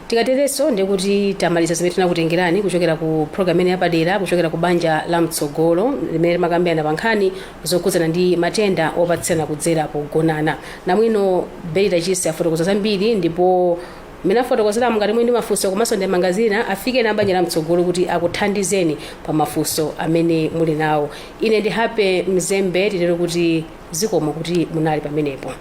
Tikaterenso ndikuti tamaliza zimene tinakutengerani kuchokera ku program imene yapadera kuchokera ku banja la mtsogolo, limene limakambirana pa nkhani zokhudzana ndi matenda opatsirana kudzera pogonana. Namwino Belita Chisi afotokoza zambiri, ndipo mmene afotokozera, ngati muli ndi mafunso komanso ndi mangazina, afike na banja la mtsogolo kuti akuthandizeni pa mafunso amene muli nawo. Ine ndi Hape Mzembe, titero kuti zikomo kuti munali pamenepo.